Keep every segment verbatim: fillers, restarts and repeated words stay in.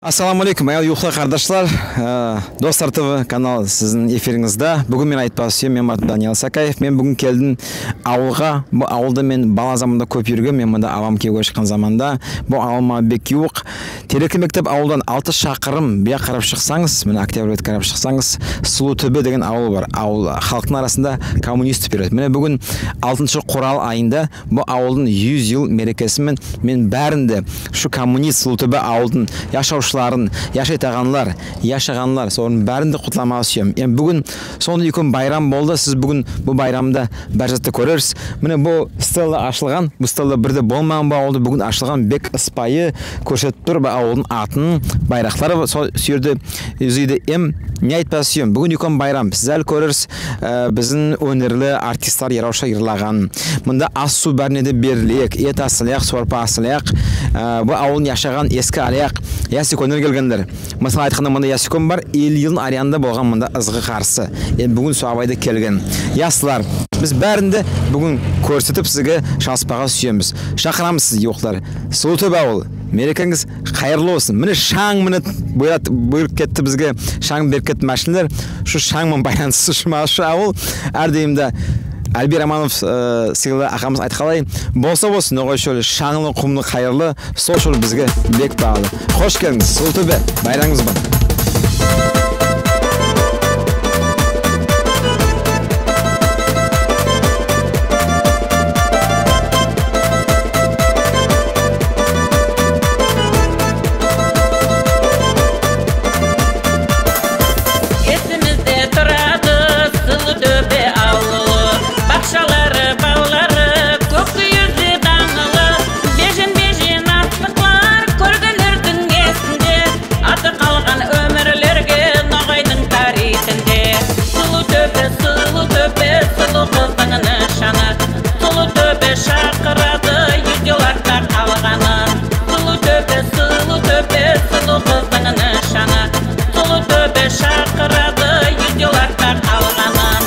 Ассаламу алейкум, аявлы ювыклы кардашлар. Э, Достар ТВ канал сиздинъ эфиринъизде. Буьгуьн мен айтпага суьемен, меним атым Даниял Сакаев. Мен буьгуьн келдим авылга. Бу авылды мен бала заманда коьп юргенмен, мен мунда абам куьевге шыккан заманда. Бу авыл мага бек ювык. Терекли-Мектеб авылдан алты шакырым, бу якка карап шыксанъыз, мине, Октябрь бетке карап шыксанъыз, Сулутоьбе деген авыл бар. Авыл халктынъ арасында коммунист деп юреди. Мине, буьгуьн алтыншы курал айында бу авылдынъ юз йыл мерекеси мен мен баьрин де, шу коммунист Сулутоьбе авылдынъ яшавшыларын, яшайтаганлар, яшаганлар, солардынъ баьрин де кутламага суьемен. Энди буьгуьн сондай уьйкен байрам болды. Сиз буьгуьн бу байрамда баьри затты коьрерсиз. Мине, бу стелла ашылган. Бу стелла бир де болмаган бу авылда, буьгуьн ашылган, бек ыспайы коьрсетип тур бу авылдынъ атын, байраклар, со-, сол ерде юзиди. Эм не айтпага суьемен, буьгуьн уьйкен байрам. Сиз аьли коьрерсиз, э, бизим оьнерли артистлер, йыравшылар йырлаган. Мунда ас-сув баьрине де берилеек, эт асылаяк, сорпа асылаяк. Э, бу авылдынъ яшаган эске алаяк, ясуьйкенлер келгенлер. Мысалы айтканда, мунда ясуьйкен бар, элли йылдынъ аралыгында болган мунда ызгы карсы. Энди буьгуьн сол абайда келген. Яслар, биз баьрин де буьгуьн коьрсетип сизге шалыспага суьемиз. Шакырамыз сизди, ювыклар. Сулутоьбе авыл, мерекенъиз кайырлы болсын. Мине, шанъ мине буйрат-, буйырып кетти бизге, шанъ берип кетти машинлер. Шу шанъ ман байланыслы шу ма-, шу авыл. Аьр дайым да Альбий Романов, э, сыйлы акамыз айтканлай, болса болсын, ногай шоьли шанълы, кумлы, кайырлы, сол шоьл бизге бек баалы. Хош келдинъиз, Сулутоьбе, байрамынъыз бан. Эсимизде турады Сулутоьбе авылы. Бакшалары, бавлары, коьк кийизи данълы. Бежен-бежен астыклар коьргенлердинъ эсинде. Аты калган оьмирлерге ногайдынъ тарихинде. Сулутоьбе, Сулутоьбе, сулу кыздынъ нышаны. Сулутоьбе шакырады, юз йыл артта калганын. Сулутоьбе, Сулутоьбе, сулу кыздынъ нышаны. Сулутоьбе шакырады, юз йыл артта калганын.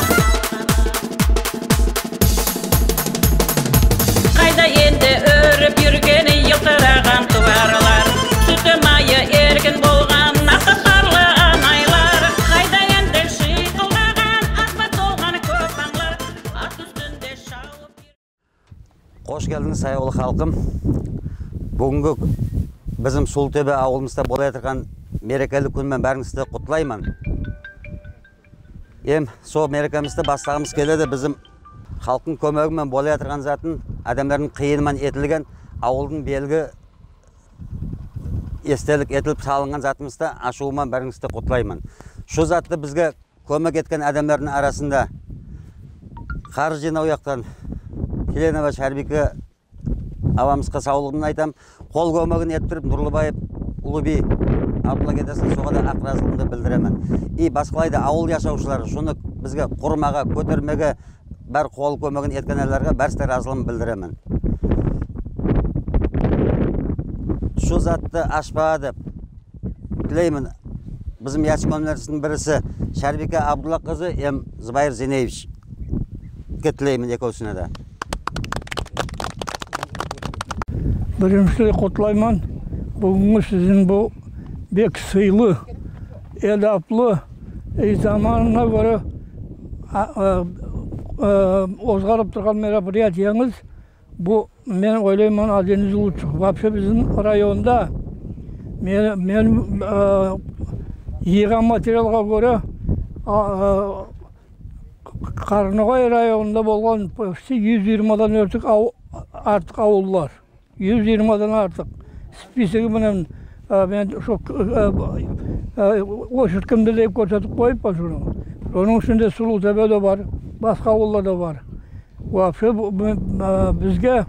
Кайда энди оьрип юрген йылтыраган туварлар? Суьти майы эркин болган ак кызлары анайлар? Кайда энди шыйкылдаган ак бат болган коьк анълар? Ат уьстинде шавып. Хош келдинъиз, аявлы халкым. Буьгуьнги бизим Сулутоьбе авылымызда болаятырган мерекели куьн мен баьринъизди кутлайман. Эм сол мерекемизди баслагымыз келеди. Бизим халктынъ коьмеги мен болаятырган затын, аьдемлердинъ кыйыны ман этилген, авылдынъ белги эстелик этилип салынган затымызды ашувы ман баьринъизди кутлайман. Шу затты бизге коьмек эткен аьдемлердинъ арасында каржы йыйнав яктан Теленова Шарбийке абамызга савлыгын айтаман. Кол коьмегин этип туруп Нурлыбаев Уллыбий Абдулла кедесин, сога да ак разылыгымды билдиремен. И баскалай да авыл яшавшылары, шуны бизге курмага, коьтермеге, баьри кол коьмегин эткен аьдемлерге баьрисине разылыгымды билдиремен. Шу затты ашпага деп тилеймен. Бизим ясуьйкенлеримиздинъ бириси Шарбийке Абдулла кызы эм Зубайыр Зинеевичке тилеймен, экевсине де. Биринши кутлайман буьгуьнги сиздинъ бу бек сыйлы, эдаплы, и заманына коьре, а, а, а, озгарып турган мероприятиенъиз. Бу, мен ойлайман, один из лучших. Вообще бизим районда мен, мен, э, йыйган материалга коьре, а, э, Караногай районында болган почти юз йыйырмадан оьртик ав-, артык авыллар. Юз йыйырмадан артык. Списоги мен, э, мен шу, э, э, очеркимде де коьрсетип койыппан соны. Сонынъ ишинде Сулутоьбе де бар, баска авыллар да бар. Вообще, бу, бу, а, бизге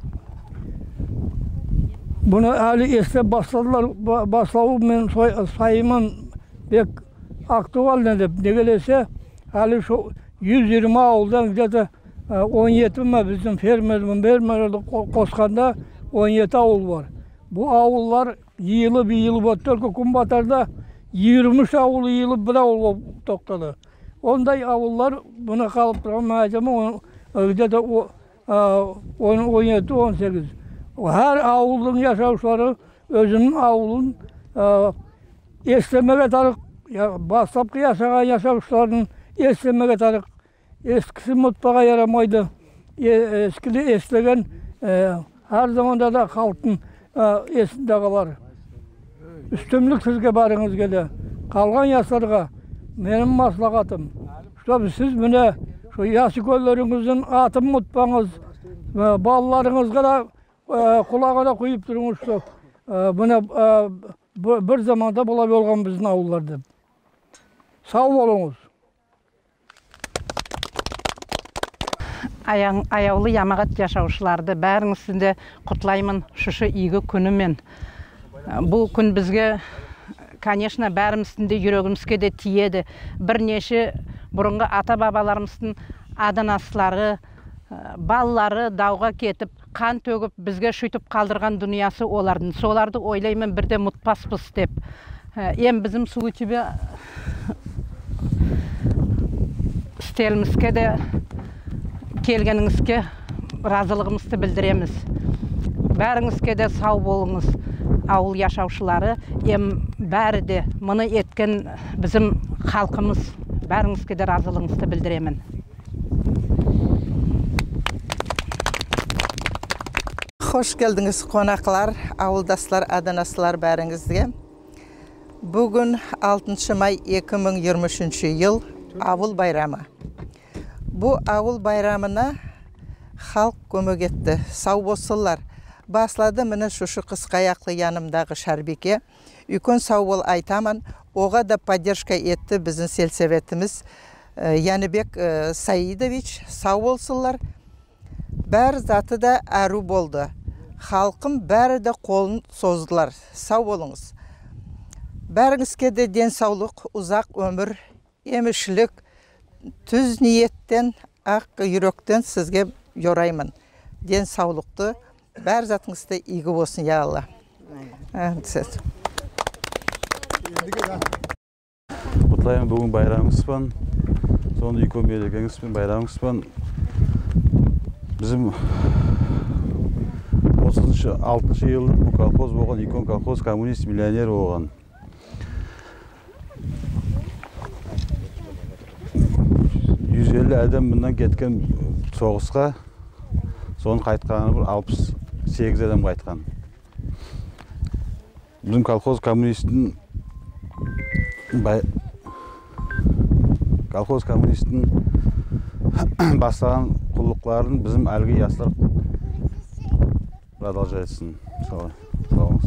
буны аьли эслеп басладылар, ба-, баславы мен сой-, сайыман бек актуальный деп. Неге десе, аьли шу юз йыйырма авылдан где-то, а, он ети ме бизим фермер, фермерлерди ко-, косканда он ети авыл бар. Бу авыллар йыйылып, йыйылып, вот только куьн батарда йыйырма уьш авыл йыйылып, бир авыл болып токтады. Ондай авыллар муна калып турган, мен айтаман, он, где-то о-, а, он, он ети, он сегиз. Аьр авылдынъ яшавшылары оьзининъ авылын, а, эслемеге тарык, я, баслапкы яшаган яшавшылардынъ эслемеге тарык. Эскисин мутпага ярамайды. Э, эскиди эслеген, э, аьр заманда да халктынъ, э, эсинде калар. Уьстинлик сизге, баьринъизге де. Калган ясларга меним маслагатым, чтоб сиз мине шу ясуьйкенлеринъиздинъ атын мутпанъыз, э, балаларынъызга да, э, кулагына куйып турынъыз, чтоб, э, мине, э, бу-, бир заманда булай болган бизим авыллар деп. Сав болынъыз. Аян-, аявлы ямагат яшавшыларды баьринъиздинъ де кутлайман шушы ийги куьни мен. Бу куьн бизге, конечно, баьримиздинъ де юрегимизге де тиеди. Бир неше бурынгы ата-бабаларымыздынъ аданаслары, э, балалары давга кетип, кан тоьгип, бизге суьйтип калдырган дуныясы олардынъ. Соларды ойлайман, бир де мутпаспыз деп. Э, эм бизим «Сулы-Тоьбе» стелимизге де келгенинъизге разылыгымызды билдиремиз. Баьринъизге де сав болынъыз, авыл яшавшылары, эм баьри де муны эткен бизим халкымыз. Баьринъизге де разылыгымызды билдиремен. Хош келдинъиз, конаклар, авылдаслар, аданаслар, баьринъизге. Буьгуьн алтыншы май, эки мынъ йырма уьшинши йыл, авыл байрамы. Бу авыл байрамына халк коьмек этти. Сав болсынлар. Баслады мине шушы кыскаяклы янымдагы Шарбийке. Уьйкен сав бол айтаман. Ога да поддержка этти бизим сельсоветимиз, э, Яныбек, э, Саидович. Сав болсынлар. Баьри заты да аьрув болды. Халкым баьри де колын создылар. Сав болынъыз. Баьринъизге де ден савлык, узак оьмир, эмишлик, туьз ниеттен, ак юректен сизге йорайман. Ден савлыкты, баьри затынъыз да ийги болсын, я Алла. Амин. Кутлайман буьгуьн байрамынъыз бан, сондай уьйкен мерекенъиз бен, байрамынъыз бан. Бизим отызыншы, алтыншы йылдынъ бу колхоз болган, уьйкен колхоз, коммунист, миллионер болган. Юз элли аьдем муннан кеткен согыска, сонынъ кайтканы бир алпыс сегиз аьдем кайткан. Бизим колхоз коммунисттинъ бай-, колхоз коммунисттинъ баслаган куллыкларын бизим аьлиги яслар продолжать этсин. Солай. Сав болынъыз.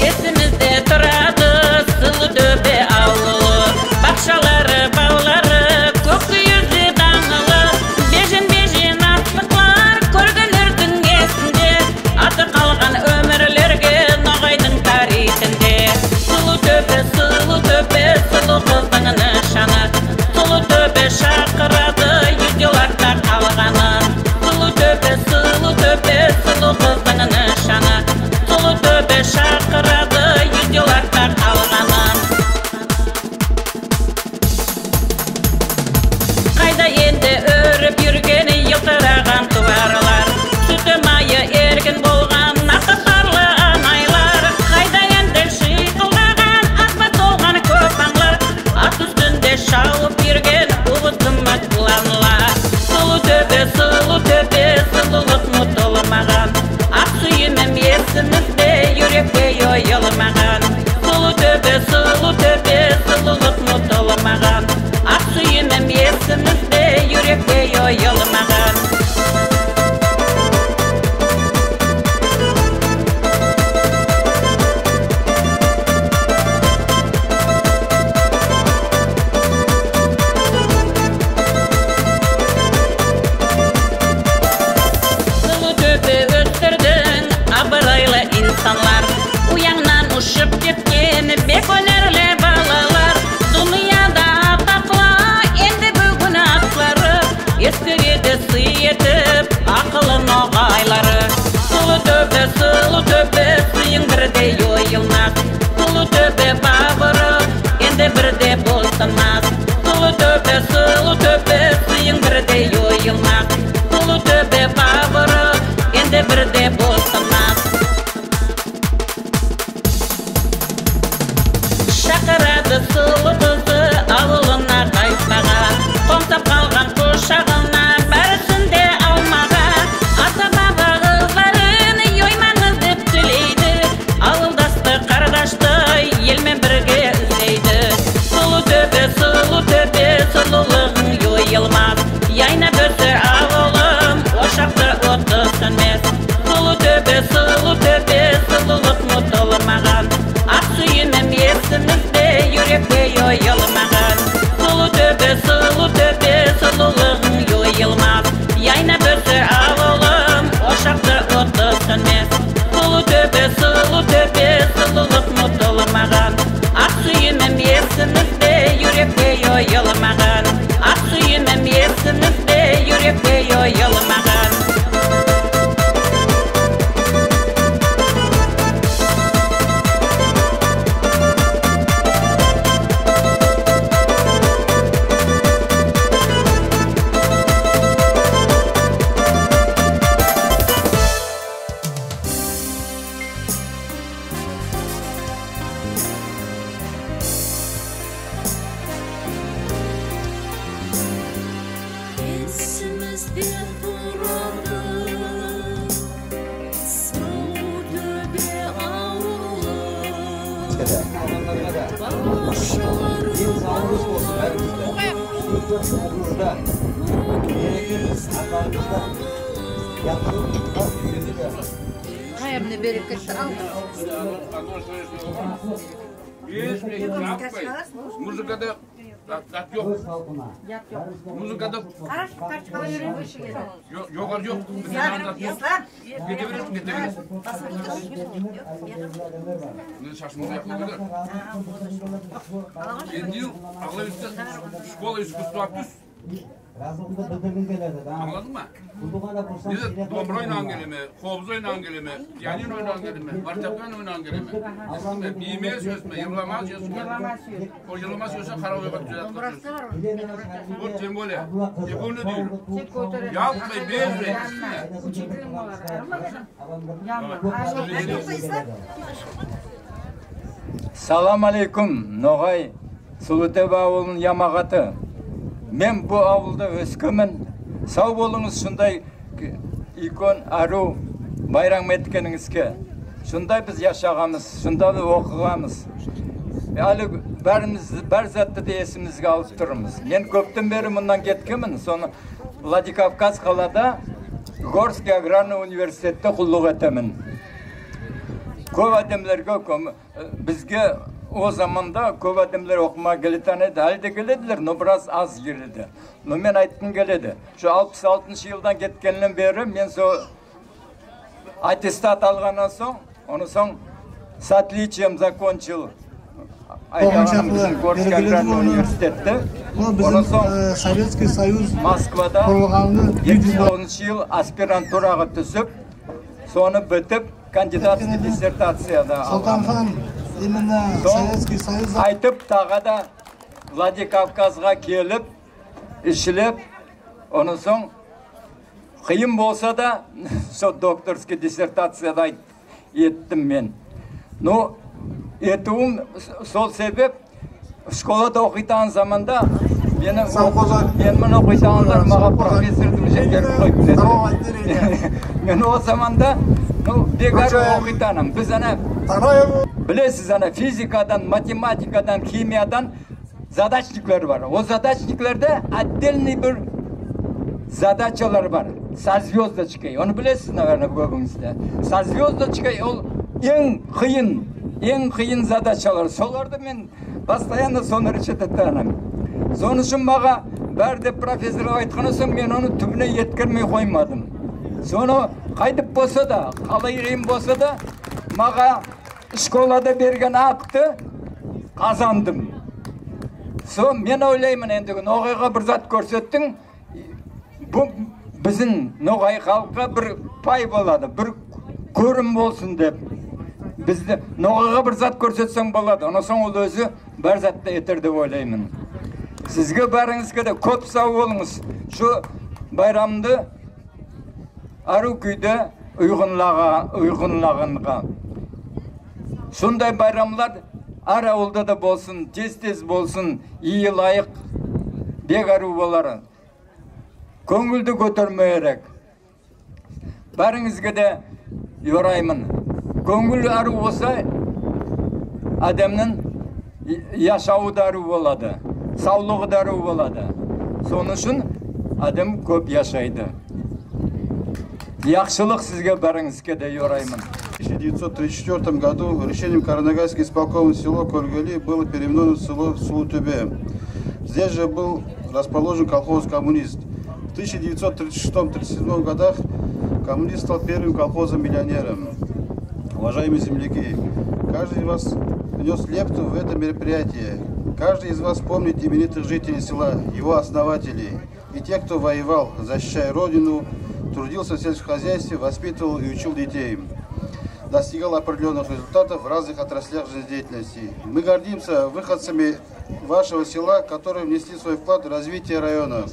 Эсимизде турады Сулы-Тоьбе авылы. Бакшалары, бавлары, коьк юзи данъылы. Бежен-бежен аслыклар коьргенлердинъ эсинде. Аты калган оьмирлерге ногайдынъ тарихинде. Сулы-Тоьбе, Сулы-Тоьбе, сулы кыздынъ нышаны. Сулы-Тоьбе шакырады, юз йыл артта калганы. Сулы-Тоьбе, Сулы-Тоьбе, сулы кыздынъ нышаны. Сулы-Тоьбе шакырады, юз йыл артта калганы. Кайда энди оьрип юрген йылтыраган туварлар? Суьти-майы эркин болган ак кызлары анайлар. Кайда энди шыйкылдаган ат бат болган коьп анълар? Ат уьстинде шавып юрген увыссымак куланлар. Сулы-Тоьбе, Сулы-Тоьбе, сулылык мутылмаган. Ак суьйимим эсимизде, юректе йойылмаган. Сулы-Тоьбе, Сулы-Тоьбе, сулылык мутылмаган. Ак суьйимим эсимизде, юректе йойылмаган. Сулы-Тоьбе оьстирдинъ абырайлы инсанлар. Уяннан ушып кеткен бек оьнерли балалар. Дуныя да атаклы энди буьгуьн атлары. Эскиге де сый этип, Суьлутоьбе, Суьлутоьбе, суьлулыкта толмаган. Аксуьйиним эсимизде, юректе йойылмаган. Аксуьйиним эсимизде, юректе йойылмаган. Эсимизде турады Суьлутоьбе авылы. Денсаулыгынъыз болсын баьримизде. Юртымыз, округымызда, мерекемиз, атларымызда яхшылык, кайырымды, берекетти ал. Музыкада зат, зат йок. Музыкада йо-, йогары йок. Кете бересинъ, кете бересинъ. Мен шашымды яклап кетер. Энди алай эсе школа искусства туьс. Анъладынъма? Неде домбыра ойнаган келеме, кобыз ойнаган келеме, пианино ойнаган келеме, фортепиано ойнаган келеме. Эситтинъме, бийиме соьзиме, йырлама соьзиме. Ол йырлама соьзиме, каравайга туьзетип. Вот тем более, тек оны дейим. Ялкынмай, безбей, эситтинъме. Салам алейкум, ногай Суьлутоьбе авылынынъ ямагаты. Мен бу авылда оьскенмен. Сав болынъыз шундай уьйкен, аьрув байрам эткенинъизге. Шундай биз яшаганмыз, шундай биз окыганмыз. Аьли баьримиз, бар затты да эсимизге алып турмыз. Мен коьптен бери муннан кеткенмен, соны Владикавказ калада Горский аграрный университетте куллык этемен. Коьп аьдемлерге, коьм-, бизге о заманда коьп аьдемлер окымага келетаган эди, аьли де келедилер, но бираз аз келеди. Но мен айткым келеди, шу алпыс алтыншы йылдан кеткеннен бери мен со аттестат алганнан сонъ, оннан сонъ с отличием закончил, айтаганман, бизим Горский аграрный университетти. Оннан сонъ Советский Союз Москвада курылганына етпис тогызыншы йыл аспирантурага туьсип, соны битип, кандидатский диссертация да алган. Солтанхан, именно Советский Союз. Айтып, тагы да Владикавказга келип, ислеп, оннан сонъ кыйын болса да, сол докторский диссертацияды айт-, эттим мен. Ну, этуьвим с-, сол себеп, школада окыйтаган заманда мени, мен ман окыйтаганлар мага профессорды уже берип койыпты деди. Мен ол заманда, ну, бек аьрув окыйтаганман. Биз ана, билесиз, ана физикадан, математикадан, химиядан задачниклер бар. Ол задачниклерде отдельный бир задачалар бар. Со звездочкой. Оны билесиз, наверное, коьбинъиз де. Со звездочкой ол энъ кыйын, энъ кыйын задачалар. Соларды мен постоянно соны решать этемен. Соны уьшин мага баьри де профессорлар айтканнан сонъ, мен оны туьбине еткермей коймадым. Соны кайтип болса да, калай кыйын болса да, мага школада берген акты казандым. Со, мен ойлайман, энди ногайга бир зат коьрсеттинъ, бу бизим ногай халкка бир пай болады, бир коьрим болсын деп. Бизди, ногайга бир зат коьрсетсенъ болады, оннан сонъ ол оьзи бар затты этер деп ойлайман. Сизге баьринъизге де коьп сав болынъыз. Шу байрамды аьрув куьйде уйгынлага-, уйгынлаганга. Сондай байрамлар аьр авылда да болсын, тез-тез болсын, йылайык, бек аьрув болар. Коьнъилди коьтермеге керек. Баьринъизге де йорайман. Коьнъил аьрув болса, аьдемнинъ яшавы да аьрув болады, савлыгы да аьрув болады. Соны уьшин аьдем коьп яшайды. Яхшылык сизге, баьринъизге де йорайман. В тысяча девятьсот тридцать четвёртом году решением Караногайского исполкома село Кольгели было переименовано в село Суьлутоьбе. Здесь же был расположен колхоз «Коммунист». В тысяча девятьсот тридцать шестом — тридцать седьмом годах «Коммунист» стал первым колхозом-миллионером. Уважаемые земляки, каждый из вас внес лепту в это мероприятие. Каждый из вас помнит именитых жителей села, его основателей. И тех, кто воевал, защищая Родину, трудился в сельском хозяйстве, воспитывал и учил детей, достигал определённых результатов в разных отраслях жизнедеятельности. Мы гордимся выходцами вашего села, которые внесли свой вклад в развитие района.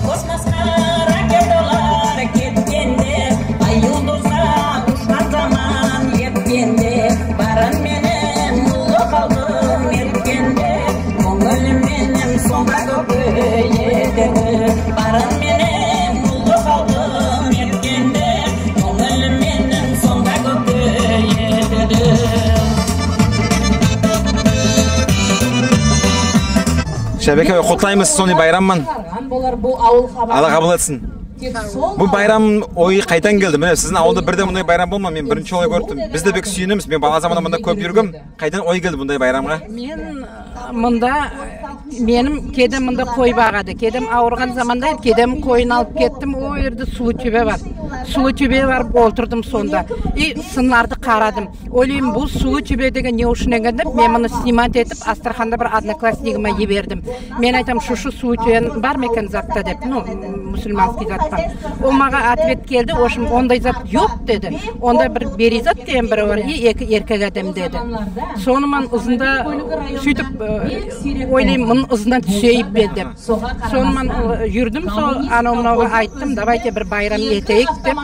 Космоска ракеталар кеткенде, ай юлдызга ушкан заман еткенде, баран менен уллы халкым еткенде, коьнъил менен сонъгы коьпте етеди. Баран менен уллы халкым еткенде, коьнъил менен сонъгы коьпте етеди. Шайбеке, кутлаймыз соны байрам ман. Алла кабыл этсин. Бу байрам ой кайдан келди? Мине, сиздинъ авылда бир де мундай байрам болмаган. Мен биринши олай коьрдим. Биз де бек суьйинемиз. Мен бала заманымнан мунда коьп юргем. Кайдан ой келди мундай байрамга? Мен, э, меним кедем мунда кой багады. Кедем авырган заманда кедем койын алып кеттим. Ол ерде сулы тоьбе бар. Сулы тоьбеге барып олтырдым сонда. И сынларды карадым. Ойлайман, бу сулы тоьбе деген не уьшин экен деп, мен муны снимать этип, Астраханда бир одноклассникиме йибердим. Мен айтаман, шушы сулы тоьбе бар ма экен затта деп, ну, мусульманский затта. Ол мага ответ келди, в общем, ондай зат йок деди. Онда бир Беризат деген бири бар, и эки эркек аьдем деди. Соны ман ызында суьйтип, э, ойлайман, мунынъ ызыннан туьсейим мен деп. Соны ман, э, юрдим, сол анав-мунавга айттым, давайте бир байрам этейик деп.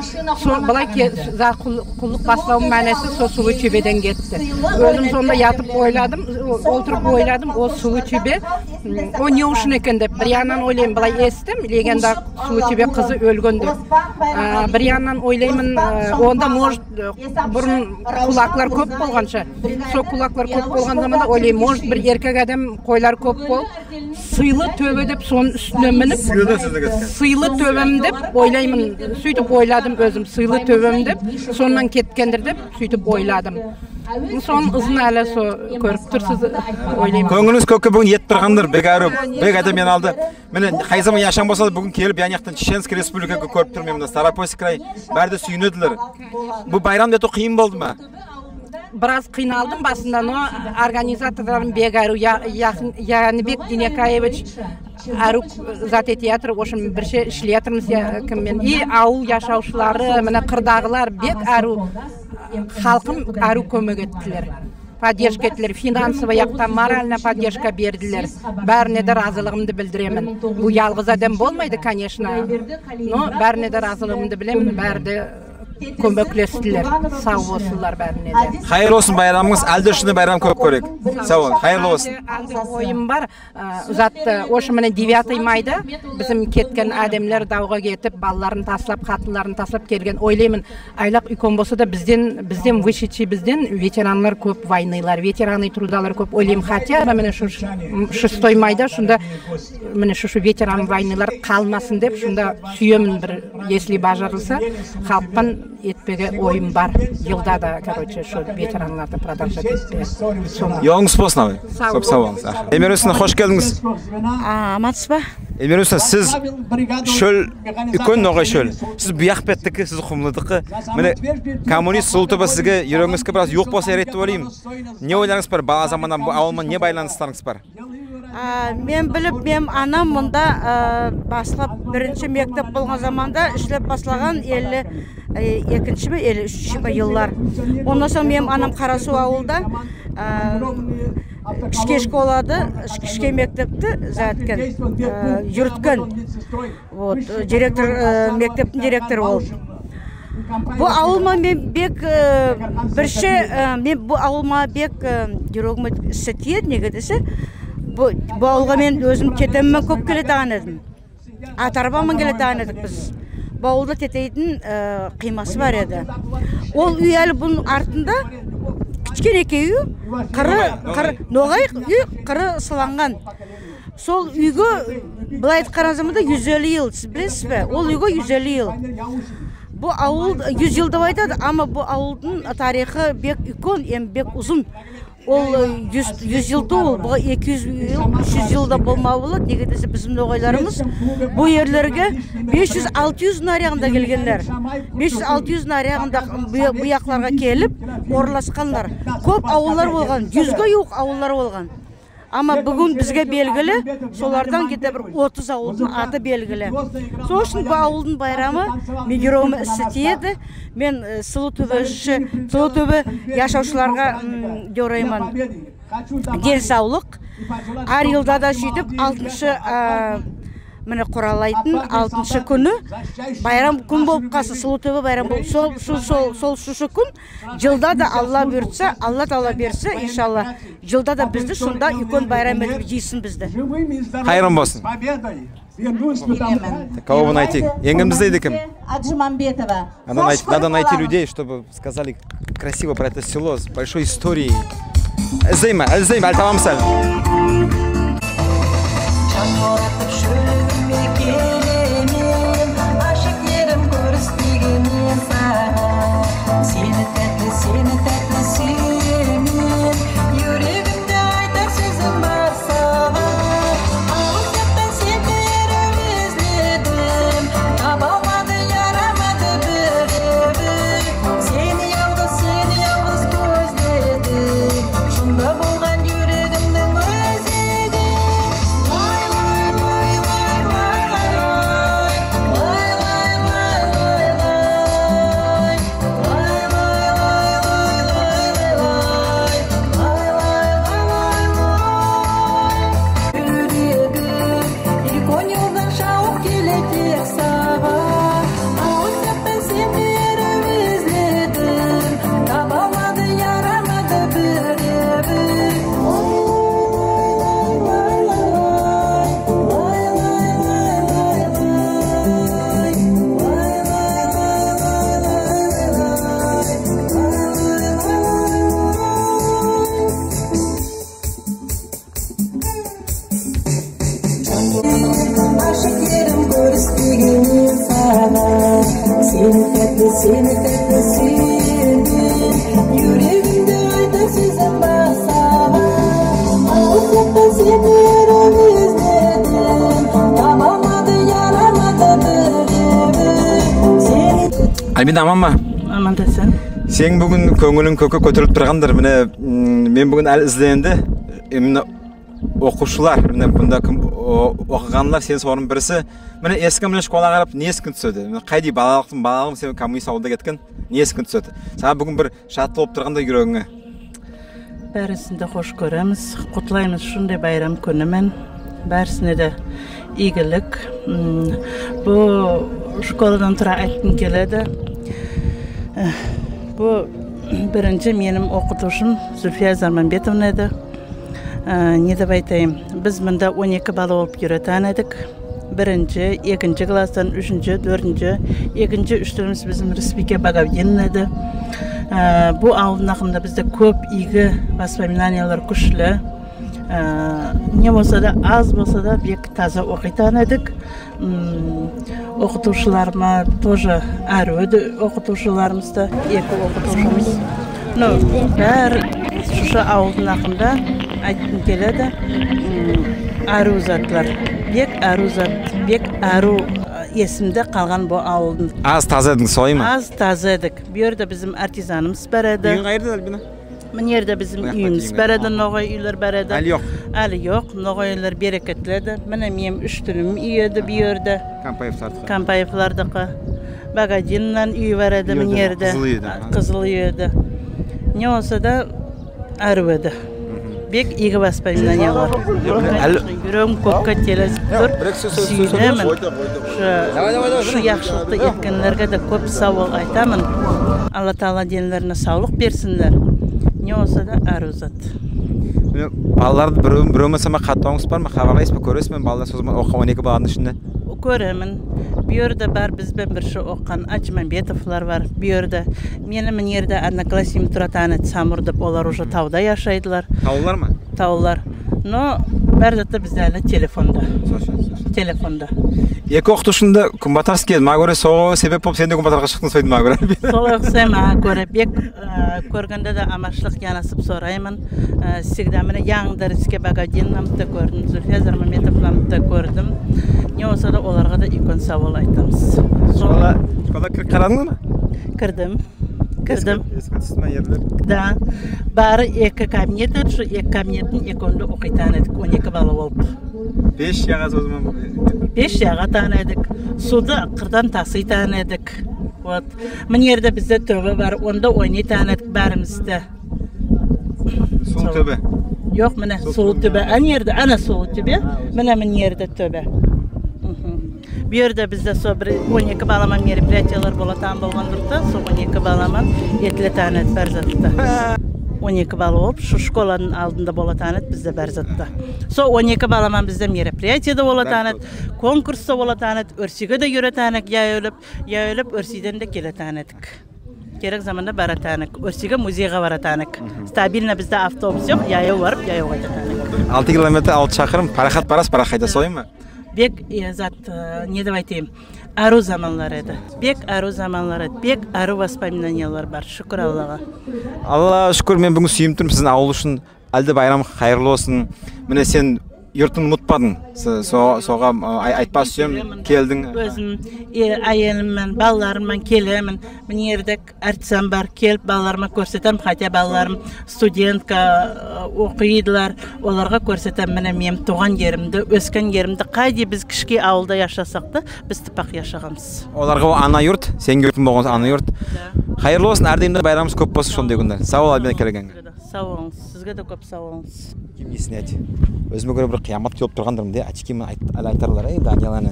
Сол былай ке-, за-, кул-, куллык баславымнынъ маьнеси сол сулы тоьбеден кетти. Оьзим сонда ятып ойладым, о-, олтырып ойладым, ол сулы тоьбе, м, ол не уьшин экен деп. Бир яннан ойлайман, былай эситтим, легенда сулы тоьбе кызы оьлген деп. А, бир яннан ойлайман, э, онда, может, э, бурын кулаклар коьп болган шыгар. Сол кулаклар коьп болган заманда ойлайман, может, бир эркек аьдем койлар коьп болып, сыйлы тоьбе деп сонынъ уьстине минип, сыйлы тоьбем деп ойлайман, суьйтип ойладым оьзим, сыйлы тоьбем деп, соннан кеткендир деп суьйтип ойладым. Сонынъ ызын аьли сол коьрип турсыз, ойлайман. Коьнъилинъиз коькке буьгуьн етип тургандыр, бек аьруьв, бек аьдем йыйналды. Мине, кай заман яшам болса да, буьгуьн келип, ян яктан Чеченский Республикага коьрип турман мен, мунда Ставропольский край. Баьри де суьйинедилер. Бу байрам этуьв кыйын болды ма? Бираз кыйналдым басында, но организаторларым бек аьруьв, Я-, Якын-, Янибек Динекаевич аьруьв зат этеятыр, в общем, бирше ислеятырмыз, я, ким мен. И авыл яшавшылары, мине, кырдагылар бек аьруьв, халкым аьруьв коьмек эттилер. Поддержка эттилер, финансовый яктан, морально поддержка бердилер. Баьрине де разылыгымды билдиремен. Бу ялгыз аьдем болмайды, конечно, но баьрине де разылыгымды билдиремен, баьри де коьмеклестилер. Сав болсынлар баьрине де. Кайырлы болсын байрамынъыз, аьли де шынды байрам коьп коьрейик. Сав бол, кайырлы болсын. Аьли де ойым бар, аь, затты, в общем, мине девятый майда бизим кеткен аьдемлер, давга кетип, балаларын таслап, хатынларын таслап келген, ойлайман, айлак уьйкен болса да, бизден, бизден вышедший, бизден ветеранлар коьп, войнылар, ветераны трудалар коьп. Ойлайман, хотя бы мине шу ш-, шестой майда шунда, мине шушы ветеран войнылар калмасын деп, шунда суьемен бир, если бажарылса, халк пан Этпеге ойым бар. Йылда да, короче, сол ветеранларды продолжать этпеге. Соны. Йолынъыз болсын, абай. Сав бол. Коьп сав болынъыз. Аха. Эльмира Юсуповна, хош келдинъиз. А, амансызба? Эльмира Юсуповна, сиз шоьл, уьйкен Ногай шоьл. Сиз бу як беттики, сиз Кумлыдыкы. Мине, коммунист Сулутуьбе сизге, юрегинъизге бираз ювык болса ярайды деп ойлайман. Не ойларынъыз бар, бала заманнан бу авыл ман не байланыстарынъыз бар? А, мен билип, меним анам мунда, а, баслап, биринши мектеп болган заманда ислеп баслаган, элли, э, экинши ме, элли уьшинши ме йыллар. Оннан сонъ меним анам Карасув авылда, а, кишкей школады, кишкей мектепти зат эткен, э, юриткен. Вот, э, директор, э, мектептинъ директоры ол. Бу авыл ман мен бек, э, биринши, э, мен бу авыл ман бек, э, юрегиме исси тиеди, неге десе, бу, бу авылга мен оьзим тетем ман коьп келетаган эдим. Ата-арбам ман келетаган эдик биз. Бу авылда тетейдинъ, э, кыймасы бар эди. Ол уьй аьли бунынъ артында кишкенекей уьй, кыры, кыры, ногай уьй, кыры сыланган. Сол уьйге, былай айткан заманда, юз элли йыл, сиз билесизбе? Ол уьйге юз элли йыл. Бу авыл юз йыл деп айтады, ама бу авылдынъ тарихы бек уьйкен, эм бек узын. Ол, э, юз, юз йыл тувыл, буга эки юз йыл, уьш юз йыл да болмага болады. Неге десе, бизим ногайларымыз бу ерлерге бес юз, алты юздинъ аръягында келгенлер. Бес юз, алты юздинъ аръягында бу, бу якларга келип орналасканлар. Коьп авыллар болган, юзге ювык авыллар болган. Ама буьгуьн бизге белгили, солардан где-то бир отыз авылдынъ аты белгили. Сол уьшин бу авылдынъ байрамы меним юрегиме исси тиеди. Мен, э, Сулутуьбе, Сулутуьбе яшавшыларга, м, йорайман ден савлык. Аьр йылда да суьйтип алтыншы, а, мине, куралайтын алтыншы куьни байрам куьн болып калсын, Сулутуьбе байрам болып, сол, сол, сол, сол уьш куьн йылда да Алла буйыртса, Алла Таала берсе, иншалла, йылда да бизди сонда уьйкен байрам этип йыйсын бизди. Кайырым болсын. Кого бы найти? Енгимизди излейди ким? Аджимамбетова. Надо найти, надо найти людей, чтобы сказали красиво про это село с большой историей. Излейме, излейме, аьли табамыз аьли. Жан боратып шоьлиме келемен, ашык ерим, коьрис дегенмен сага. Сени таьтли, сени таьтли суьемен, юрегимде айтар соьзим бар сага. Авыз яктан сени аьруьв изледим, таба алмады, ярамады биревин. Сени ялгыз, сени ялгыз коьзледим, шында болган юрегимнинъ оьзегин. Лай, лай, лай, лай, лай, лай. Юрегим, уьйкен йолдан шавып келе тек сага. Авыз яктан сени аьруьв изледим, таба алмады, ярамады биревин. Ашык ерим, коьрис дегенмен сага. Сени таьтли, сени таьтли суьемен, юрегимде айтар соьзим бар сага. Авыз яктан сени аьруьв изледим, таба алмады, ярамады биревин. Сени... Альбина, аманма? Аман да сен. Сенинъ буьгуьн коьнъилинъ коькке коьтерилип тургандыр. Мине, м, мен буьгуьн аьли излегенде, именно окувшылар, мине, мунда ким о-, окыганлар, сен сонынъ бириси. Мине, эсинъе мине школага карап, не эсинъе туьседи? Мине, кайдай балалыктынъ, балалыгынъ сен коммунист авылда кеткен, не эсинъе туьседи? Сага буьгуьн бир шатлык болып тургандай юрегинъе. Баьрисин де хош коьремиз, кутлаймыз сондай байрам куьни мен. Баьрисине де ийгилик. М, бу школадан тура айткым келеди. Э, бу биринши меним окытувшым Зульфия Зарманбетовна эди. Э, не деп айтайым, биз мунда он эки бала болып юретаган эдик. Биринши, экинши класстан, уьшинши, доьртинши, экинши, уьштинши бизим Рысбийке Багавдиновна эди. Э, бу авылдынъ акында бизде коьп ийги воспоминаниялар куьшли. Аь, не болса да, аз болса да, бек таза окыйтан эдик. М, окытувшыларыма тоже аьруьв эди окытувшыларымыз да, эки окытувшымыз. Ну, баьри сосы авылдынъ акында айткым келеди. М, аьруьв затлар. Бек аьруьв зат, бек аьруьв, аь, эсимде калган бу авылдынъ. Аз таза эдинъиз, солай ма? Аз таза эдик. Бу ерде бизим артизанымыз бар эди. Уьйинъ кайерде, Альбина? Мине ерде бизим уьйимиз бар эди, ногай уьйлер бар эди. Аьли йок? Аьли йок, ногай уьйлер берекетледи. Мине меним уьш тюлим уьй эди бу ерде. Кампаевтардыкы. Кампаевлардыкы. Богатиннан уьй бар эди мине ерде. Кызыл уьй эди, а? Кызыл уьй эди. Не болса да, аьруьв эди. Бек ийги воспоминаниялар. Юрегим коькке телеге тур. Суьйинемен. Сосы, сосы яхшылыкты эткенлерге де коьп сав бол айтаман. Алла Таала денлерине савлык берсинлер. Не болса да, аьруьв зат. Мине, балаларды бирев, бирев болмаса катнавынъыз бар ма? Хабарлайсызба, коьресизбе? Балалар сосы окыган он эки баладынъ ишинде. Коьремен. Бу ерде бар, биз бен бирге окыган Аджимамбетовлар бар. Бу ерде. Меним мине ерде одноклассниким туратаган эди, Самур деп, олар уже тавда яшайдылар. Тавлылар ма? Тавлылар. Но баьри зат та бизде аьли телефонда. Сосы, сосы. Телефонда. Эки окытувшынъ да куьнбатарск эди. Мага коьре, сол себеп болып сен де куьнбатарга шыктынъ, соьйтип, мага коьре. Солай уксай мага коьре. Бек, аь, коьргенде де аманшылык янасып сорайман. Аь, всегда мине янъы Дариске Богатиновнамды да коьрдим, Зульфия Зармаметовнамды да коьрдим. Не болса да, оларга да уьйкен сав бол айтамыз. Школага, школага кирип карадынъыз ба? Кирдим. Кирдим. Эсинъизге, эсинъизге туьсти ме ерлер? Да. Баьри эки кабинет эди, сол эки кабинеттинъ экевинде окыйтаган эдик, он эки бала болып. Пеш ягасыз о заман? Пеш ягатаган эдик. Сувды кырдан тасыйтаган эдик. Вот. Мине ерде бизде тоьбе бар, онда ойнайтаган эдик баьримиз де. Сулы тоьбе? Йок, мине, сулы тоьбе. Ана ерде, ана сулы тоьбе. Мине, мине ерде тоьбе. Мгм. Бу ерде бизде сол бир он эки бала ман мероприятиелер болатаган болган турды, сол он эки бала ман этилетаган эди баьри зат та. Он эки бала болып, сол школадынъ алдында болатаган эди бизде баьри зат та. Сол он эки бала ман бизде мероприятие де болатаган эди, конкурс та болатаган эди, Оьрсийге де юретаган эдик, яьяв эдик, яьяв эдик, Оьрсийден де келетаган эдик. Керек заманда баратаган эдик. Оьрсийге музейге баратаган эдик. Мгм. Стабильно бизде автобус йок, яьяв барып, яьяв кайтатаган эдик. Алты километр, алты шакырым, парахат барасыз, парахат кайтасыз, солай ма? Бек, э, зат, э, не деп айтайым, аьруьв заманлар эди. Бек аьруьв заманлар эди. Бек аьруьв воспоминаниялар бар, шуькир Аллага. Аллага шуькир, мен буьгуьн суьйинип турман сиздинъ авыл уьшин. Аьли де байрам кайырлы болсын. Мине, сен юртынъды умытпадынъ. Со-, со-, сога, а, ай-, айтпага суьемен, келдинъ. Оьзим, э, аьелим мен, балаларым ман келемен. Мине ерде артизан бар, келип балаларыма коьрсетемен, хотя балаларым студентка, э, окыйдылар. Оларга коьрсетемен, мине, меним тувган еримди, оьскен еримди. Кайдай биз кишкей авылда яшасак та, биз тыпак яшаганмыз. Оларга ол ана юрт, сенинъ юртынъ болган ана юрт. Да. Кайырлы болсын, аьр дайым да байрамынъыз коьп болсын сондай куьнлер. Сав бол, Альбина, келгенинъе. Сав болынъыз. Сизге де коьп сав болынъыз. Ким эсине айт. Оьзиме коьре бир кыямат куьйде олтыргандырман деп, очким мен айт-, аьли айтарлар, эй, Даниял ана,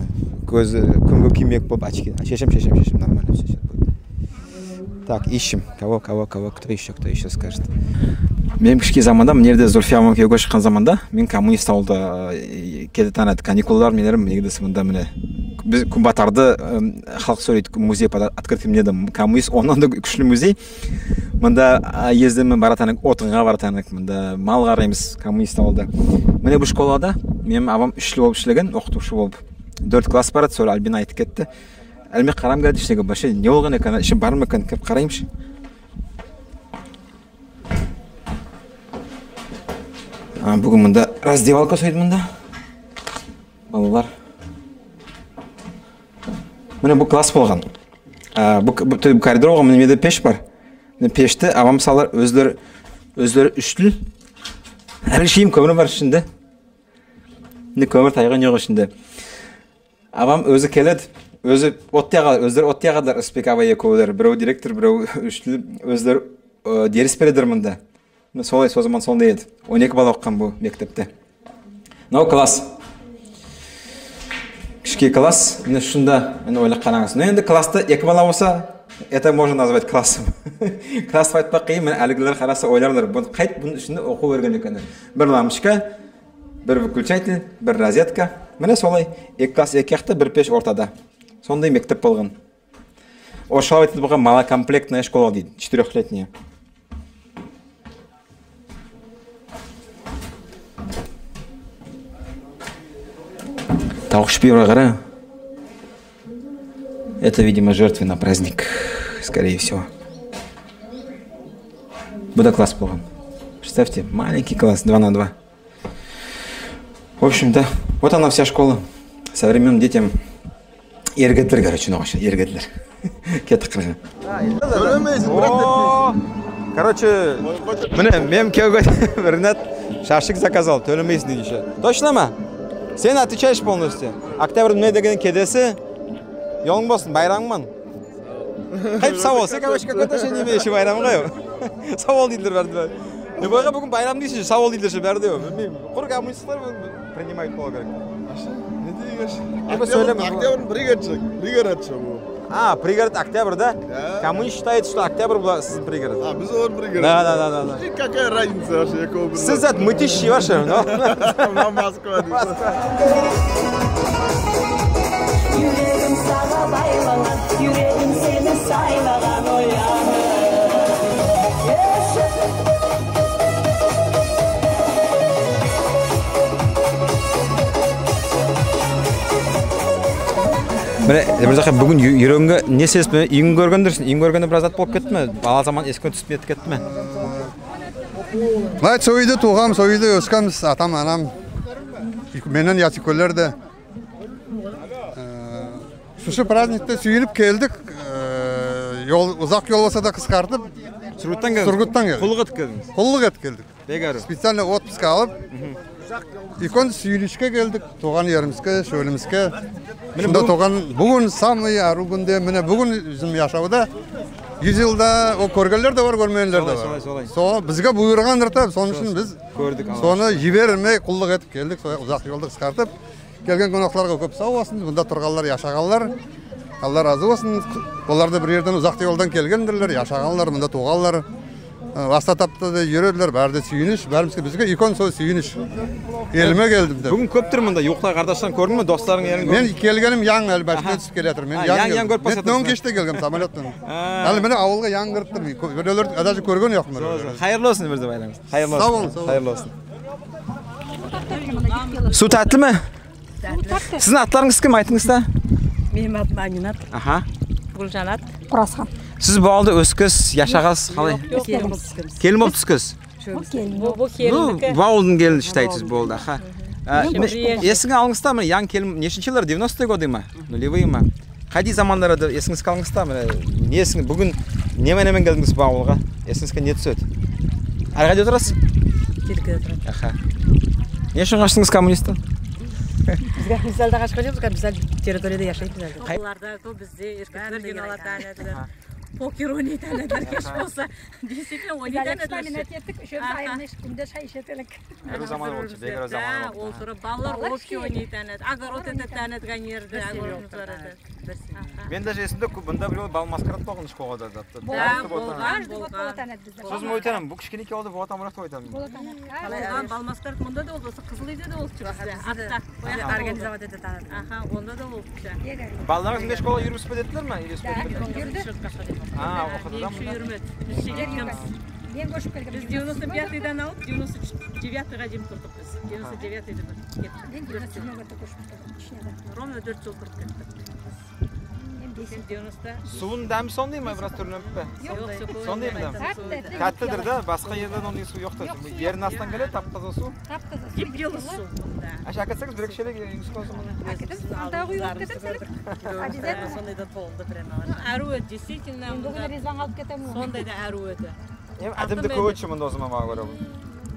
коьзи куьнге куьймек болып очки. Шешем, шешем, шешем, нормально, всё, всё будет. Так, ищем. Кого, кого, кого, кто ещё, кто ещё скажет? Мен кишкей заманда, мине ерде Зульфия мамам куьевге шыккан заманда, мен Коммунист авылда, э, кететаган эди, каникуллар, менлерим, мине ерде, мунда, мине. Биз куьнбатарда, э, халк соьйлейди, музей под открытым деди. Коммунист, оннан да куьшли музей. Мунда, а, ездемен, баратаган эдик, отынга баратаган эдик, мунда мал караймыз, Коммунист авылда. Мине бу школада меним абам уьш йыл болып ислеген, окытувшы болып. Доьрт класс бар эди, соьра Альбина айтып кетти. Аьли мен карагым келеди ишине, вообще не болган экен, иши барма экен, кирип карайым ше. А, буьгуьн мунда раздевалка соьйтип мунда. Балалар. Мине бу класс болган. А, бу, бу, бу коридор болган, мине, мине ерде пеш бар. Мине пешти абам салар, оьзлери, оьзлери уьштил. Аьли шейим коьмир бар ишинде. Мине коьмир тайган йок ишинде. Абам оьзи келеди, оьзи от ягады, оьзлери от ягадылар, Рысбек абай экевлер, бирев директор, бирев уьштил, оьзлери, э, дерис бередилер мунда. Мине солай, со заман сондай эди. Он эки бала окыган бу мектепте. Мынав класс. Кишкей класс. Мине шунда, мине ойлап каранъыз. Но энди класста эки бала болса, это можно назвать классом. Класс деп айтпага кыйын, мине аьлигилер караса ойларлар, бу кайтип бунынъ ишинде окув берген экен. Бир лампочка, бир выключатель, бир розетка. Мине солай. Эки класс эки якта, бир пеш ортада. Сондай мектеп болган. Орысшалап айтады, бога малокомплектная школа дейди, четырёхлетняя. Алгыш пиво кара. Это, видимо, жертвы на праздник, скорее всего. Бу да класс болган. Представьте, маленький класс, два на два. В общем, да, вот она вся школа. Со времён детям эргедилер, короче, ногайша, эргедилер. Кеттик кырга. Тоьлемейсинъ, брат. О, короче, мине, меним куьевге Ренат шашлык заказал, тоьлемейсинъ дейди ше. Точно ма? Сен отвечаешь полностью. Октябрь мине деген кедеси. Йолынъ болсын, байрамынъ ман. Кайтип сав бол. Сен, короче, какой-то ше неме ше, байрам кой. Сав бол дейдилер баьри де. Е, буга буьгуьн байрам дейсинъ, сав бол дейдилер ше баьри де. Билмеймен. Куры коммунистлер принимать болув керек. Не дейик, аьше? Эм, соьйлеме. Октябрь, пригород ше, пригород ше бу. А, пригород Октябрь, да? Да. Коммунист считает, что Октябрь была сизинъ пригород. А, биз олар пригород. Да, да, да, да, да. И какая разница вообще, какого пригорода? Сиз зат мытищи вообще, но. Мынав Москва дейсинъ. Юрегим сага байланган, юрегим сени сайлаган, ойланып. Мине, Мырзакай, буьгуьн юр-, юргенинъе не себеп? Мине, уьйинъи коьргендирсинъ, уьйинъи коьргенде бираз зат болып кетти ме? Бала заман эсинъе туьсип нетип кетти ме? Былай, сол уьйде тувганмыз, сол уьйде оьскенмиз, атам, анам. Меннен ясуьйкенлер де. Э, сосы праздникте суьйинип келдик. Э, йол, узак йол болса да кыскартып. Сургуттан келдинъиз? Сургуттан келдик. Куллык этип келдинъиз? Куллык этип келдик. Бек арув. Специально отпуск алып, уьйкен суьйинишке келдик, тувган еримизге, шоьлимизге. Мине, сонда буьгуьн тувган, буьгуьн самый арув куьнде, мине, буьгуьн бизим яшавда юз йылда, о, коьргенлер де бар, коьрмегенлер де бар. Солай, солай, солай. Сол бизге буйыргандыр да, сонынъ уьшин биз коьрдик, соны йибермей куллык этип келдик, солай узак йолды кыскартып. Келген конакларга коьп сав болсын, мунда турганлар, яшаганлар. Алла разы болсын. Олар да бир ерден, узак йолдан келгендирлер, яшаганлар, мунда тувганлар. Э, баска тапта да юредилер, баьри де суьйиниш, баьримизге, бизге уьйкен сол суьйиниш. Элиме келдим деп. Буьгуьн коьптир мунда, ювыклар, кардашлар коьрдинъме, досларынъ, элинъ? Мен келгеним янъ, аьли машина туьсип келеятрман. Мен янъ, янъ коьрип келдим. Мен оьнге кеште келгенмен самолёттан. Аьли мине авылга янъ кирип турман. Биреулерди даже коьрген йокпан. Кайырлы болсын, Мырза, байрамынъыз. Кайырлы болсын. Сав болынъыз, сав болынъыз. Кайырлы болсын. Сув таьтли ме? Таьтли. Сизинъ атларынъыз ким, айтынъыз да? Меним атым Аминат. Аха. Гулжанат. Курасхан. Сиз бу авылда оьскенсиз, яшагансыз, калай? Келин болып туьскенмиз. Келин болып туьскенсиз? Бу келин. Бу, бу келин. Ну, бу авылдынъ келини считайтсыз, болды, аха. А, эсинъизге алынъыз да, мине, янъ келин, нешинши йыллар, девяностые годы ма? Нулевые ма? Кайдай заманлар эди, эсинъизге алынъыз да, мине, не эсинъиз, буьгуьн немен-немен келдинъиз бу авылга? Эсинъизге не туьседи? Аьр кайда олтырасыз? Тереккеде олтыраман. Аха. Не уьшин каштынъыз коммунисттен? Биз, биз аьли де кашкан йокпыз, биз аьли территорияда яшаймыз аьли. Кай- Оларда то бизде эркеклер йыйналатаган эдилер. Аха. Покер ойнайтаган эдилер, кеш болса. Действительно, ойнайтаган эдилер. Биз аьли эксперимент эттик, уьшевимиз айырмай куьнде шай ишетелик. Аьрув заман болды, бек аьрув заман болды. Олтырып, балалар общий ойнайтаган эди, огород этетаган эдик, аьне ерде огородымыз бар эди. Аха. Мен даже эсимде, мунда бир йол бал маскарад болган школада да. Да, болган, болган. Сосын мен айтаман, бу кишкене куьнде болатаган, болатаган. Болган бал маскарад мунда да болды, осы Кызыл уьйде де болып тур бизде. Артта. Организовать этетаган. Аха, онда да болып тур. Балаларынъыз мунда школада юрмес пе дедилер ме? Юрди. А, окыды да мунда? Юрмеди. Биз шегеткенбиз. Мен коьшип келгенмен. Биз девяносто пятыйдан алып девяносто девятыйге дейим турдык биз. Девяносто девятыйде бир кеттик. Мен девяносто седьмой года коьшип келгенмен. Ровно доьрт йыл турып кеттик. Сувынынъ даьми сондай ма, бираз туьрленип пе? Йок, йок. Сондай ма? Таьттидир да, баска ерден ондай сув йок та. Ердинъ астыннан келеди, тап-таза сув. Тап-таза сув. Гип-йылыс сув. Аьше, аькелсенъиз, бир-эки шелек, юнуска болса. Аькелемиз, анда уьй алып кетемиз. Обязательно. Сондай да болды прямо. Аьруьв эди, действительно. Мен буьгуьн Ризванга алып кетемен оны. Сондай да аьруьв эди. Эм аьдем де коьп эди ше мунда, о заман мага коьре.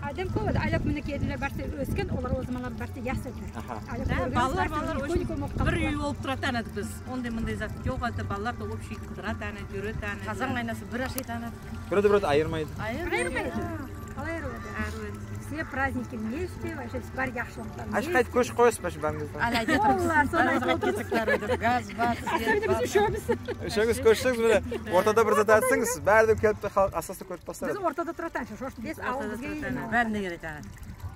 Аьдем коьп эди. Аьли мине келинлер баьриси оьскен, олар о заманлар баьриси яс эди. Аха. Аьли коьргенсиз, балалар, балалар баьриси уьйкен болып калды. Бир уьй болып туратаган эди биз. Ондай-мундай зат йок эди. Балалар да общий кыдыратаган эди, юретаган эди. Казан кайнаса, бир ашайтаган эди. Бир де, бир де айырмайды. Айырмайды. Калай аьруьв эди? Аьруьв эди. Все праздники вместе, вообще баьри яхшылыктан вместе. Аьше кайтип коьшип коясыз ба, аьше баьринъиз де? Аьли айтып турмыз. Олар соны айтып турмыз. Газ бар, свет бар. Биз уьшевимиз. Уьшевинъиз коьшсенъиз, мине, ортада бир зат айтсанъыз, баьри де келип те, халк астан-астан коьрип баслар. Биз ортада туратаган ше, шош бес авыл бизге ийди. Баьри де келетаган.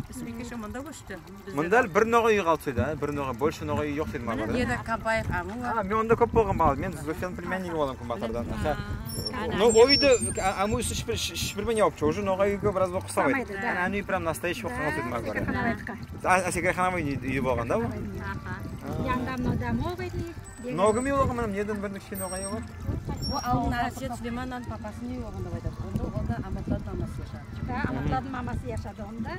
Бизим эки ше мунда коьшти. Мунда аьли бир ногай уьй калды сол уьйде, а? Бир ногай, больше ногай уьй йок дейди мага. Мине, Капаев авыл. А, мен онда коьп болган балам. Мен Зульфияның племянниги боламан Куьнбатардан. Аха. Ну, ол уьйди, а, аьмуьйсин шипир-, ши-, шипирмей япыпты. Уже ногай уьйге бираз ол усамайды. Усамайды, да. Аьне уьй прям настоящий болып калган сол уьйди мага. Аьше, Кайхананың уьйи, уьйи болган да ол? Аха. Янында мынав домовыйдынъ. Ногай ма ол, мынав неден бир киши ногай ма? Ол алдын Асет Сулейманнанъ папасынынъ уьйи болган деп айтады. Онда, онда Аматлардынъ мамасы яшады. Да, Аматлардынъ мамасы яшады онда.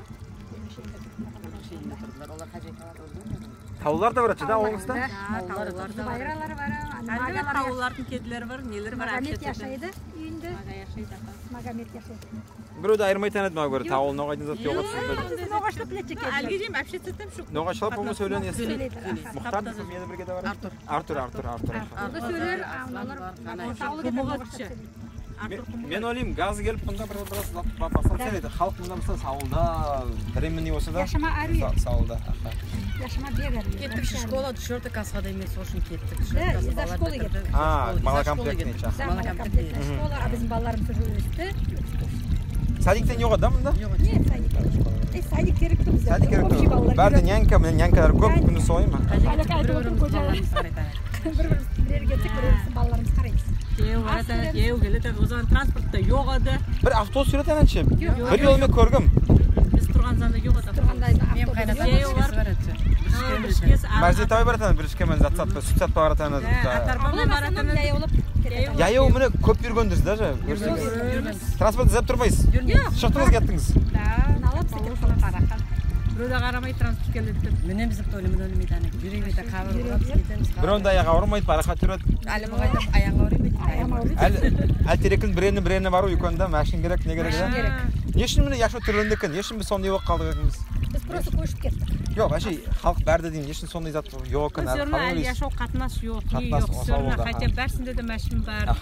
Киши эйинде турдылар. Олар хажайкалар оьлген. Тавларда бар ше да, авылымызда. Да, тавларда. Зубайралар бар, Али, магалар. Тавлардынъ кеделери бар, нелери бар, Магомет яшайды уьйинде. Мага яшайды, аха. Магомет яшайды. Бирев де айырмайтаган эди мага коьре, тавыл, ногайдынъ заты йок эди. Ногайшылар вообще соьйлеген. Соьйлейди, аха. Мухтар, мени бирге де бар. Артур. Артур, Артур, Артур. Артур соьйлер, а мыналар. Мен ойлайман, газ келип, мунда бир, бир зат басланса эди. Халк мунда болса, савылда, временный болса да. Яшама аьруьв. Савылда, аха. Яшама бек аьруьв. Кеттик школа, четвёртый класска дейим, мен сол уьшин кеттик. Да, из-за школы кеттик. А, малокомплектный. Малокомплектный школа, а бизим балаларымыз уже оьсти. Садиктен йок эди да мунда? Нет, садик. Э, садик керек тувыл. Садик керек тувыл. Баьри де нянька, мине нянькалар коьп, куьнде солай ма? Бир-бирибиз балаларымыз карайды. Бир-бирибиз бир ерге кетсек, бир-бирибиз балаларымыз карайды. Яяв барады, яяв келеди, о заман транспорт та йок эди. Бир автобус юретаган ше. Бир йолы мен коьргем. Биз турган заманда йок эди. Турганда автобус. Меним кайнатам яяв барады. Биришке барады. Мажитовка баратаган, биришке мен зат сатпа, суьт сатпа баратаган эди. Яяв мине коьп юргенсиз даже. Транспорт излеп турмайсыз. Шыктынъыз, кеттинъиз. Бирев де карамай транспорт келеди деп. Мине бизим Толя, мине минбейди ана. Юрмейди, кабыр урып кетемиз. Биревдинъ аягы авырмайды, парахат юреди. Али бугай да аягы авырмайды. Аягы авырмайды. Али, аьли теректинъ биревине, биревине барув, уьйкенде машин керек, не керек да? Машин керек. Не уьшин мине яшав туьрленди экен, не уьшин биз сондай болып калдык экенбиз? Биз просто коьшип кеттик. Йок, вообще, халк баьри де деймен, не уьшин сондай зат йок экен аьли. Всё равно аьли яшав катнас йок, не йок. Всё равно, хотя баьрисинде де машин бар,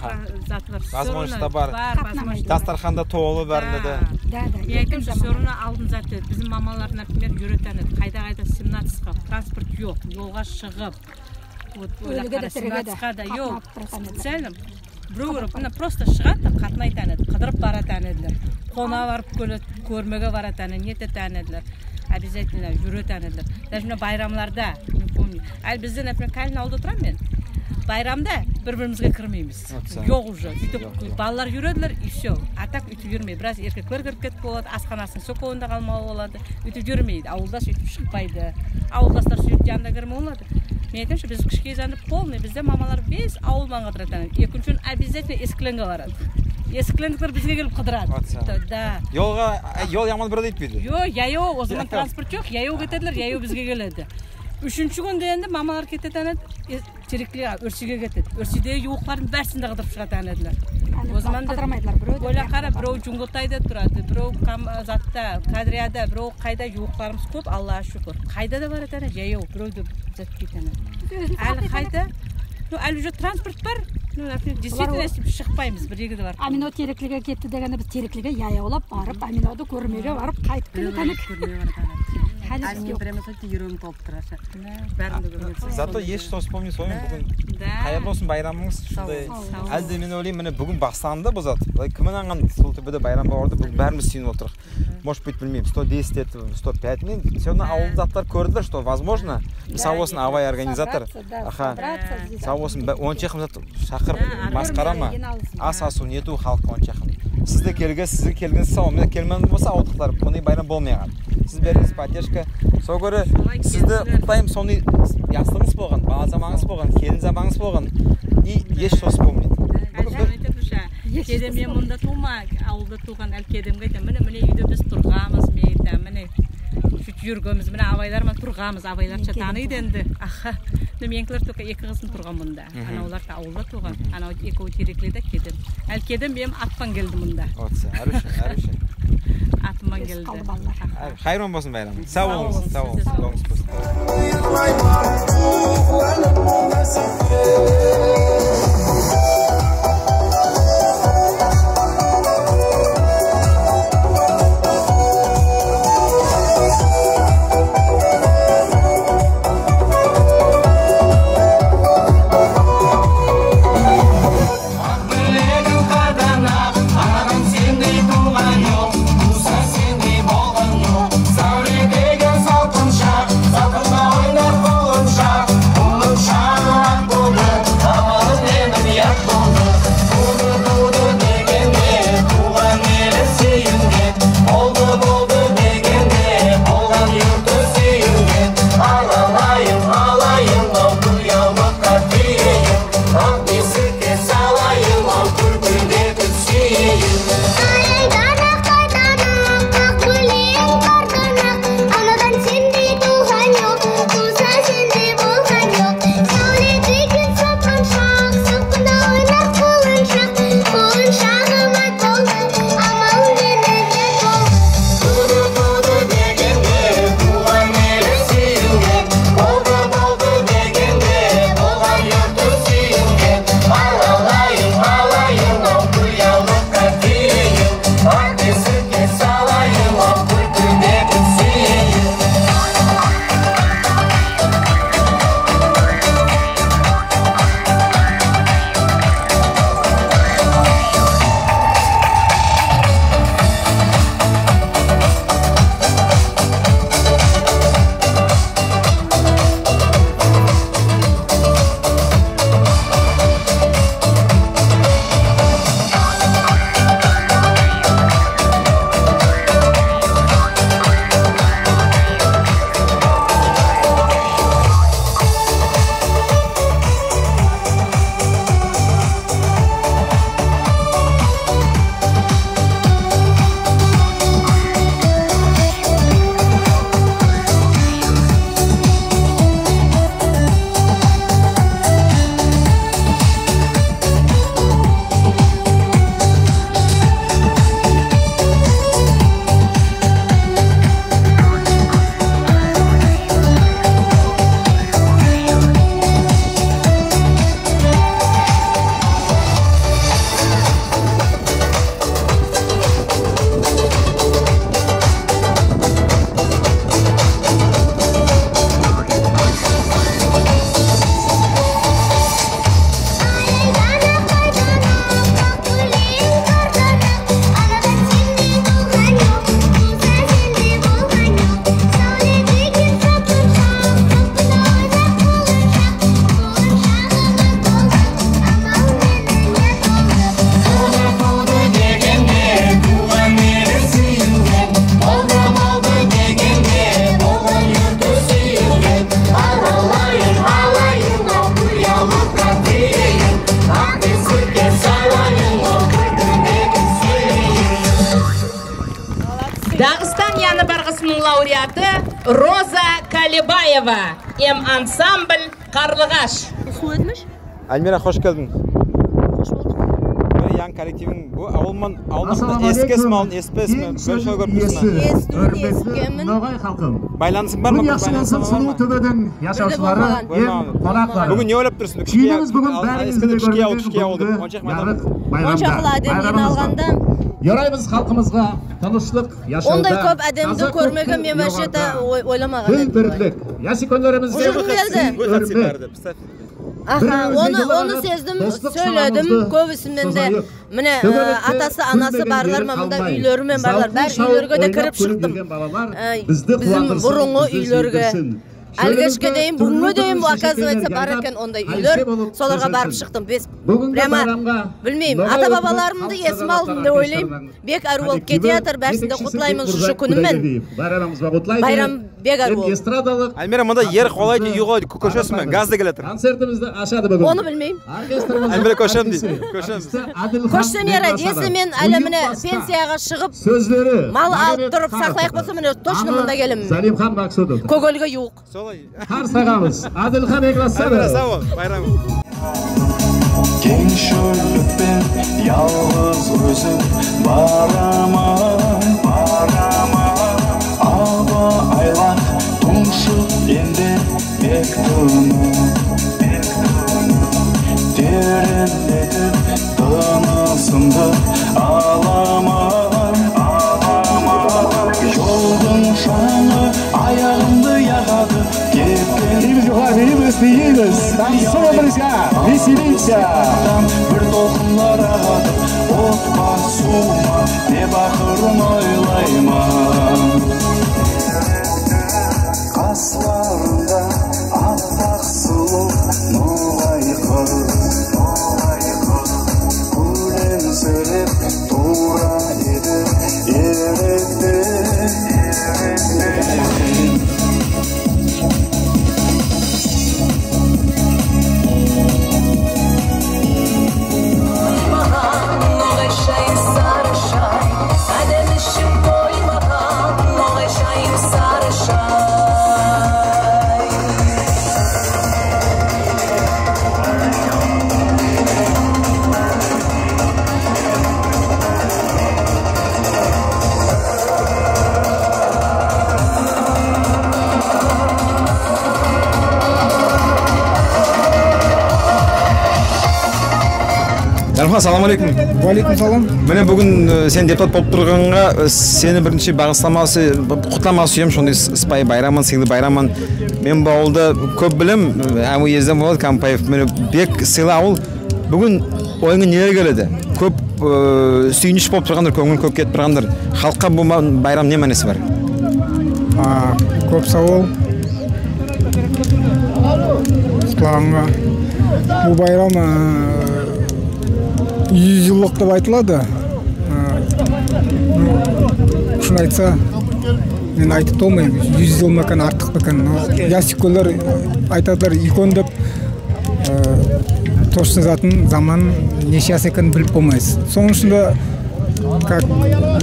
зат бар. Возможность та бар. Бар, возможность. Дастархан да толы баьринде де. Да, да. Мен айтаман, всё равно алдын зат эди. Бизим мамалар, например, юретаган эди. Кайда-кайда семнадцатька транспорт йок, йолга шыгып. Вот, оьлиге де, тириге де. Семнадцатька да йок. Специально. Бирев мине просто шыгады да, катнайтаган эди, кыдырып баратаган эдилер. Конага барып келеди, коьрмеге баратаган эди, нететаган эдилер. Обязательно юретаган эдилер. Даже мине байрамларда, мен помню. Аьли бизде, например, Калин авылда тураман мен. Байрамда бир-биримизге кирмеймиз. Йок уже. Суьйтип балалар юредилер, и всё. А так уьйтип юрмейди. Бираз эркеклер кирип кетип болады, асханасын соковында калмага болады. Уьйтип юрмейди. Авылдас уьйтип шыкпайды. Авылдаслар суьйтип янына кирмеге болады. Мен айтаман ше, биз кишкей заманда полный, бизде мамалар весь авыл ман кыдыратаган эди. Экинши куьн обязательно Эсиклендиге барады. Эсиклендиклер бизге келип кыдырады. Да. Йолга, э, йол яман бурады дейди. Йок, яяв, о заман транспорт йок, яяв кетедилер, яяв бизге келеди. Уьшинши куьнде энди мамалар кететаган эди, э, Тереклиге, Оьрсиге кетеди. Оьрсидеги ювыклардынъ баьрисин де кыдырып шыгатаган эдилер. О заман да кыдырмайдылар, бирев де. Ойла кара, бирев Джунгутайда турады, бирев Кам-, затта, Кадрияда, бирев кайда, ювыкларымыз коьп, Аллага шуькир. Кайда да баратаган эди, яяв, бирев де зат этпейтаган эди. Аьли кайда? Ну, аьли уже транспорт бар. Ну, например, действительно, биз шыкпаймыз, бир ерге де барып. А мине о Тереклиге кетти дегенде, биз Тереклиге яявлап барып, а мине оны коьрмеге барып, кайтып келетаган эдик. Коьрмеге баратаган эдик. Аьли мен бир эм эсте юрегим толып турады. Баьрин де коьресиз. Зато есть что вспомнить с вами буьгуьн. Да. Кайырлы болсын байрамынъыз. Сав бол. Аьли де мен ойлайман, мине буьгуьн басланды бу зат. Былай ким инанган, сол туьбеде байрам бар деп, буьгуьн баьримиз сыйынып олтырмыз. Может быть, билмеймен, сто десять этип, сто пять. Мен всё равно авылда затлар коьрдилер, что возможно. Сав болсын Абай организатор. Аха. Сав болсын, онша шакырып, масқара ма? Ас асув, нетуьв халкка онша. Сиз де келгенсиз, сиз де келгенсиз, сав. Мен келмеген болса, авылдыклар, мундай байрам болмаяган. Сиз бердинъиз поддержка. Сога коьре сизди кутлайман, сондай яслыгынъыз болган, бала заманынъыз болган, келин заманынъыз болган. И есть что вспомнить. Кедем, мен мунда тувман, авылда тувган, аьли кедемге айтаман, мине, мине уьйде биз турганмыз, мен айтаман, мине, суьйтип юргенмиз, мине, абайлар ман турганмыз, абайлар ша таныйды энди. Аха. Мине, меникилер только эки кызым турган мунда. Анавлар да авылда тувган, анав экеви Тереклиде, кедем. Аьли кедем меним ат пан келди мунда. Вот, аьруьв ше, аьруьв ше. Аты ман келди. Кайырлы болсын байрам. Сав болынъыз, сав болынъыз. Сав болынъыз. Роза Калибаева эм ансамбль «Карлыгаш». Альмира, хош келдинъ. Хош болдык. Мине, янъы коллективинъ, бу авыл ман, авыл ман эскесинъме, эспесинъме, бир шола коьрип турсынъма. Эситуьвге эситкенмен. Байланысынъ барма? Куьн яхшы болсын, сулув тоьбединъ яшавшылары эм конаклары. Буьгуьн не ойлап турсынъ? Кийинимиз буьгуьн баьримиз де коьргендей буьгуьн ярык байрамда. Онша кулы аьдем йыйналганда. Йораймыз халкымызга тынышлык, яшавда ондай коьп аьдемди коьрмегенмен, мен вообще-то ойламаган эдим. Тил бирлик, ясуьйкенлеримизге уьйренмеге. Аха, оны, оны сездим, соьйледим коьбисимен де. Мине, аьтеси, анасы барлар ма мунда, уьйлери мен барлар. Баьри уьйлерге де кирип шыктым. Бизим бурынгы уьйлерге. Аьлигешке дейим, буьгуьнге дейим, оказывается, бар экен ондай уьйлер. Соларга барып шыктым. Прямо, билмеймен, ата-бабаларымды эсиме алдым деп ойлайман. Бек аьруьв болып кете ятыр, баьрисин де кутлайман шушы куьни мен. Байрам бек аьруьв болды. Альмира, мунда ер кулайды, уьй кулайды, коьшесинъме, газ да келе ятыр. Концертимизди ашады буьгуьн. Оны билмеймен. Альмира, коьшемен дейди. Коьшемен. Коьшсем ярайды, если мен аьли мине пенсияга шыгып, мал алып турып саклаяк болсам, мине, точно мунда келемен. Залимхан Максудов. Коьгельге ювык. Солай. Карсы аьгемиз Адилхан Экласбаев. Альмира, сав бол, байрам. Кенъ шоьлликте ялгыз оьзим бараман, бараман. Аба айлак туншык энди бек тынып, бек тынып. Теренлетип тынысымды аламан, аламан. Йолдынъ шанъы аягымды ягады. Кеткен. Иймиз, йокар, иймиз, иймиз. Танцуем, друзья, веселимся. Бир толкынлар агады, от па, сув ма деп акырын ойлайман. Касларынъда аппак сулув ногай кыз, ногай кыз. Куьлимсиреп турады. Залимхан, салам алейкум. Ва алейкум салам. Мине, буьгуьн, э, сен депутат болып турганга, э, сени биринши багысламага, э, кутлама суьемен сондай с-, сыпайы байрам ман, сыйлы байрам ман. Мен бу авылды коьп билемен, э, аьм уезден болады, Кампаев. Мине, бек сыйлы авыл. Буьгуьн ойынъа нелер келеди? Коьп, э, суьйиниш болып тургандыр, коьнъил коьп кетип тургандыр. Халкка бу ма-, байрам не маьнеси бар? А, коьп сав бол. Кутлаганга. Бу байрам, э, юз йыллык деп айтылады. Э, ну, шын айтса, мен айтып болмайман, юз йыл ма экен, артык па экен. Но ясуьйкенлер айтадылар, уьйкен деп. Э, точно затын, заманын, неше яс экенин билип болмайсыз. Сонынъ уьшин де, как,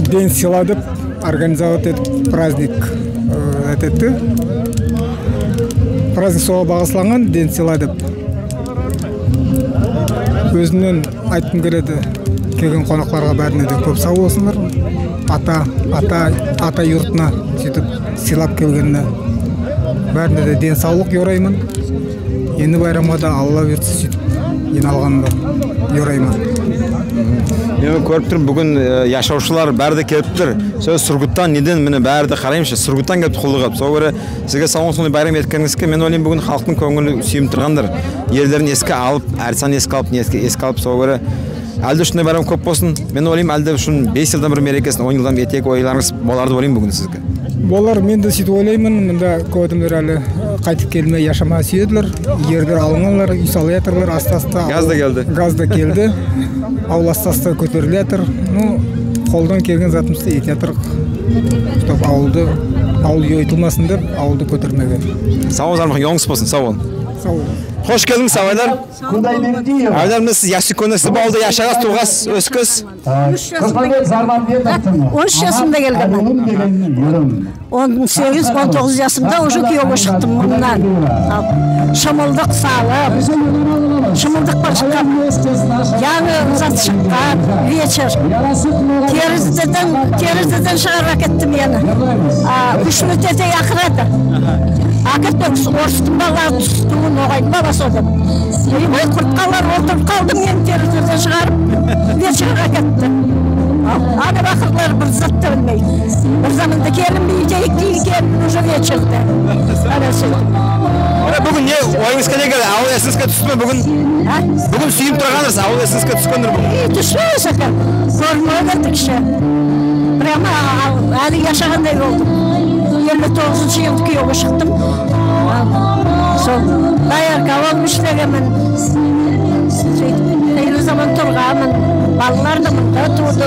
день села деп организовать этип праздник, э, этеди. Праздник сога багысланган, день села деп. Оьзимнен айткым келеди, келген конакларга баьрине де коьп сав болсынлар. Ата, ата, ата юртына суьйтип сыйлап келгенине баьрине де ден савлык йорайман. Энди байрамга да Алла буйыртса суьйтип йыйналганды йорайман. Мен коьрип турман, буьгуьн, э, яшавшылар баьри де келип тур. Сол Сургуттан, неден, мине, баьри де карайман ша, Сургуттан келип куллык этип. Сол коьре сизге сав болсын сондай байрам эткенинъизге. Мен ойлайман, буьгуьн халктынъ коьнъили суьйинип тургандыр. Ерлерин эске алып, аьр саны эске алып, не эске, эске алып, сол коьре. Аьли де ушындай байрам коьп болсын. Мен ойлайман, аьли де ушын бес йылдан бир мерекесин, он йылдан бир этеек ойларынъыз болар деп ойлайман буьгуьн сизге. Болар, мен де суьйтип ойлайман. Мунда коьп аьдемлер аьли кайтып келмей яшамага суьедилер. Ерлер алынганлар, уьй сала ятырлар, аста-аста. Газ да келди. Газ да келди. Авыл аста-аста коьтериле ятыр. Ну, колдан келген затымызды этип ятырмыз. Чтоб авылды, авыл йойытылмасын деп, авылды коьтермеге. Сав бол, Залимхан, йолынъыз болсын, сав бол. Сав бол. Хош келдинъиз, абайлар. Кудайбердиев. Абайлар, мине сиз ясуьйкенде, сиз бу авылда яшагансыз, тувгансыз, оьскенсиз? Космонавт Зарманбетовтынъ. Он уьш ясымда келгенмен. Ана улым деген йырын. Он сегиз, он тогыз ясымда уже куьевге шыктым муннан. Шымылдык салып, шымылдык пан шыккан. Янъы зат шыккан, вечер. Терезеден, терезеден шыгарып аькетти мени. А, куьшли тетей акырады. Аькетпе, орыстынъ баласы, тувыл, ногайдынъ баласы о деп. Ой, курткалар, олтырып калдым, мени терезеден шыгарып, вечерге аькетти. Ана бакырлар бир зат та билмей. Бир заманда келин бийде, эки келин уже вечерде. Ана соьйтип. Мине буьгуьн не ойынъызга не келди? Авыл эсинъизге туьстиме буьгуьн? А? Буьгуьн суьйинип тургансыз, авыл эсинъизге туьскендир буьгуьн. Эй, туьспес экен. Коьрмеге келдик ше. Прямо а-, аьли яшагандай болдым. Йырма тогызыншы йыл куьевге шыктым. Сол доярка болып ишлегенмен. Соьйтип, бир заман турганман. Балалар да мунда тувды.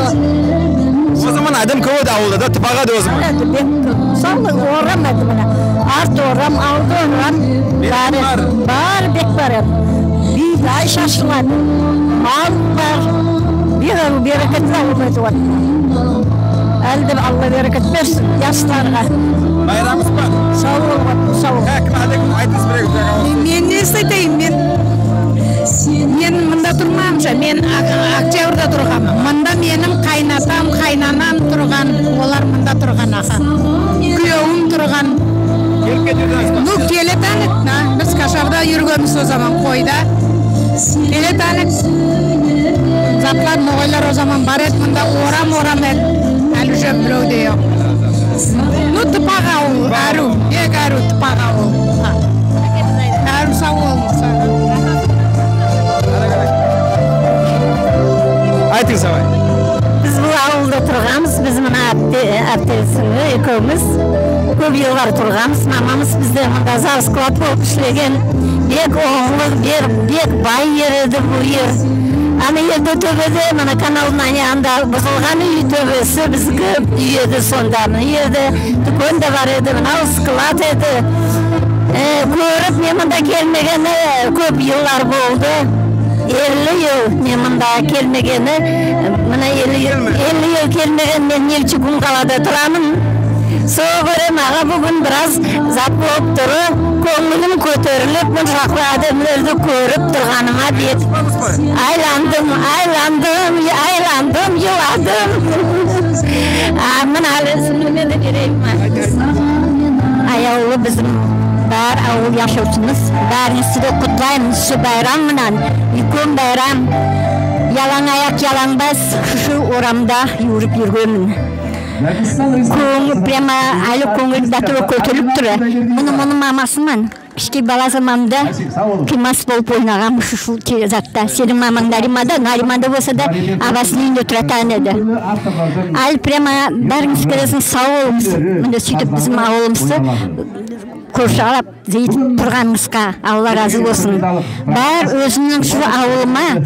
О заман аьдем коьп эди авылда да, тыпак эди о заман. Эди, бек коьп. Сол орам эди мине. Арт орам, алды орам. Баьри, баьри бек бар эди. Бийдай шашылады. Мал бар. Бек берекетли авыл эди. Аьли де Алла берекет берсин ясларга. Байрамынъыз бар. Сав бол, сав бол. Аьким, аьли айтынъыз бир-эки авыз. Мен не зат айтайым, мен, мен мунда турмагам ша, мен Ак-, Октябрьда турганман. Мунда меним кайнатам, кайнанам турган, олар мунда турган, аха. Куьевим турган. Келип кетеди. Ну, келетаган эди, биз Кашарда юргенмиз о заман, койда. Келетаган эди. Затлар, ногайлар о заман бар эди, мунда орам-орам эди. Аьли уже бирев де йок. Ну, тыпак авыл, аьрув, бек аьрув тыпак авыл. Аьрув, сав болынъыз. Айтынъыз, абай. Биз бу авылда турганмыз, биз мине аьпте-, аьптенъ соьнъгы экевимиз. Коьп йыллар турганмыз, мамамыз бизде мунда завсклад болып ишлеген. Бек онълы, бек, бек бай ер эди бу ер. Ана ерде тоьбеде, мине каналдынъ ана янында бузылган уьй тоьбеси, бизге уьй эди сонда. Мына ерде туькан да бар эди, мынав склад эди. Э, коьрип, мен мунда келмегени коьп йыллар болды. Элли йыл мен мунда келмегени, мине элли йыл, элли йыл келмеген мен Невчугум калада тураман. Сога коьре мага буьгуьн бираз зат болып тур, коьнъилим коьтерилип, муншаклы аьдемлерди коьрип турганыма бек айландым, айландым, айландым, йыладым. А, мине аьли синъилиме де берейим. Аявлы бизим бар авыл яшавшымыз, баьринъизди де кутлайман шу байрам ман, уьйкен байрам. Яланаяк, яланбас шу орамда ювырып юргенмен. Коьнъил, прямо аьли коьнъилим баьтуьр коьтерилип тур. Муны, муны мамасы ман кишкей бала заманымда кыймас болып ойнаган шу, шу те-, затта. Сенинъ маманъ Наримада, Наримада болса да, абасынынъ уьйинде туратаган эди. Аьли прямо баьринъиз келесинъиз, сав болынъыз. Мине суьйтип бизим авылымызды коршалап, зейт турганынъызга Алла разы болсын. Баьри оьзимнинъ шу авылыма,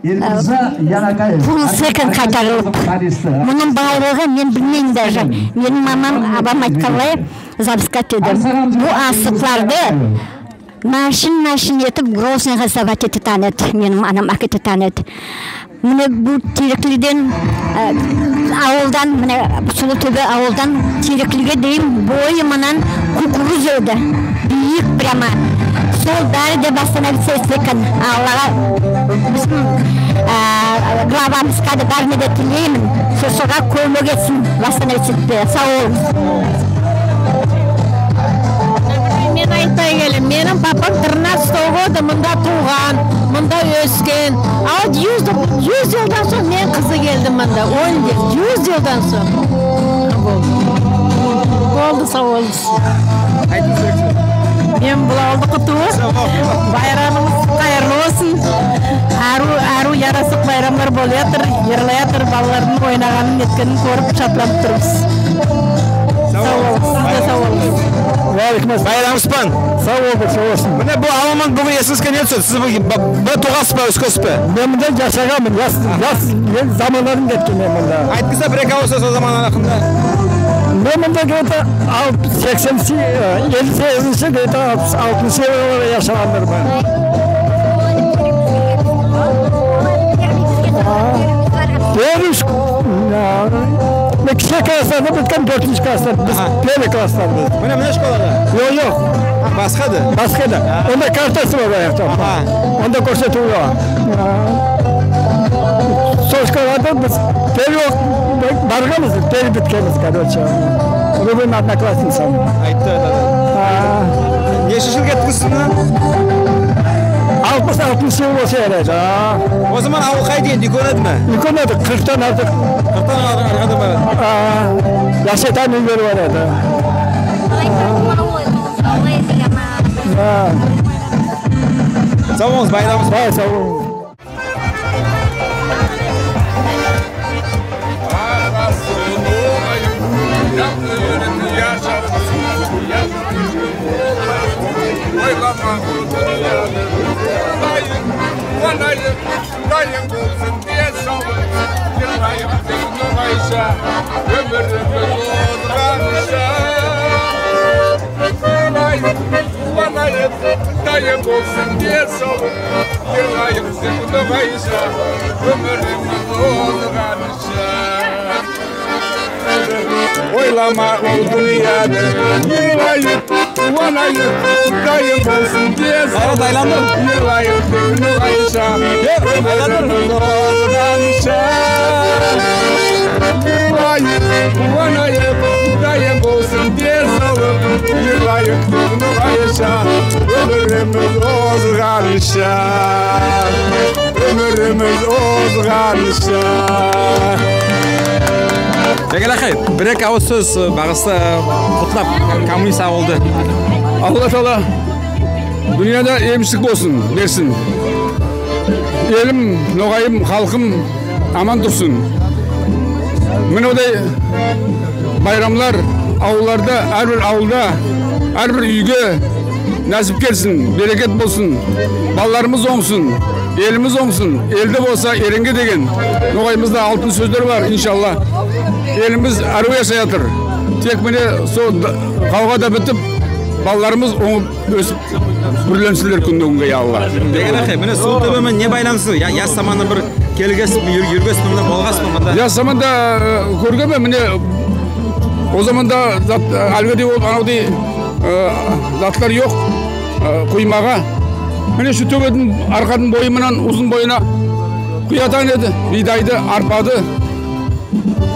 э, полсекунд кайтарылып. Мунынъ байлыгы мен билмеймен даже. Меним мамам, абам айтканлай, запискать эди. Бу аслыкларды машин-машин этип Грозныйга сдавать этетаган эди. Меним анам аькететаган эди. Мине бу Тереклиден, э, авылдан, мине Сулы-Тоьбе авылдан Тереклиге дейим бойы ман кукуруз эди. Бийик прямо. Сол баьри де восстановить этсе экен. Аллага, бизим, э, главамызга да, баьрине де тилеймен. Сол, сога коьмек этсин восстановить этпеге. Сав болынъыз. Мен айтпага келем, меним папам тринадцатого года мунда тувган, мунда оьскен. А вот юз, юз йылдан сонъ мен кызы келдим мунда. Он йыл, юз йылдан сонъ. Болды, сав болынъыз. Айтынъыз, Оьрксин. Мен бу авылдыкы тувып, байрамынъыз кайырлы болсын. Аьрув, аьрув ярасык байрамлар болып ятыр, йырлап ятыр, балалардынъ ойнаганын, неткенин коьрип шатланып турмыз. Сав болынъыз, сиз де сав болынъыз. Алейкум ассалам. Байрамынъыз бан. Сав болынъыз, сав болсын. Мине бу авыл ман буьгуьн эсинъизге не туьседи? Сиз бу, бу, бу тувгансыз ба, оьскенсиз бе? Мен мунда яшаганман, яс, яс, мен заманларым кеткен мен мунда. Айтынъыз да бир-эки авыз сол заман акында. Мен мунда где-то алпыс, сексен, э, элли сегизинши, где-то алпыс алтыншы йылларда яшаганман. Элли уьш, э, мен киши классларда биткем, доьртинши классларда. Биз первый классларда биз. Мине, мине школада. Йок, йок. Баска да? Баска да. Онда картасы бар аякта. Онда коьрсетуьв бар. Сол школада биз первый барганмыз, первый биткенмиз, короче. Любым одноклассницам. Айтты, айтты. Неше йыл кеттинъиз соннан? Алпыс алтыншы йыл болса ярайды. О заман авыл кайдай эди, уьйкен эдими? Уьйкен эди, кырктан артык. Кырктан артык аьдем бар эди. Яшайтан уьйлер бар эди. Сав болынъыз, байрамынъыз. Сав болынъыз. Куванайык, кутайым болсын денсавлык, йырлайык тек ногайша, оьмиримиз озганша. Ойлама ол дуныяды, йырлайык, куванайык, кутайым болсын денсавлык, йырлайык тек ногайша, оьмиримиз озганша. Йырлайык, куванайык, кутайым болсын денсавлык, йырлайык ногайша, оьмиримиз озганша, оьмиримиз озганша. Бегель акай, бир-эки авыз соьз, э, багысла, э, кутлап, коммунист авылды. Алла Таала дуныяда эмишлик болсын, берсин. Элим, ногайым, халкым аман турсын. Мине ондай байрамлар авылларда, аьр бир авылда, аьр бир уьйге насип келсин, берекет болсын. Балаларымыз онъсын, элимиз онъсын. Элде болса эренге деген ногайымызда алтын соьзлер бар, иншалла. Элимиз аьруьв яшаятыр. Тек мине сол да, кавга да битип, балаларымыз онъып оьсип, гуьрленсинлер куьннен куьнге, я Алла. Бегель акай, мине Сувтоьбе мен не байланыслы? Я, яс заманнан бир келгенсиз бе, юр-, юргенсиз бе, мунда болгансыз ба мунда? Яс заманда, э, коьргенмен, мине, о заманда зат, э, аьлигидей болып, анавдай, э, затлар йок, э, куймага. Мине шу тоьбединъ, аркадынъ бойы ман узын бойына куятаган эди, бийдайды, арпады.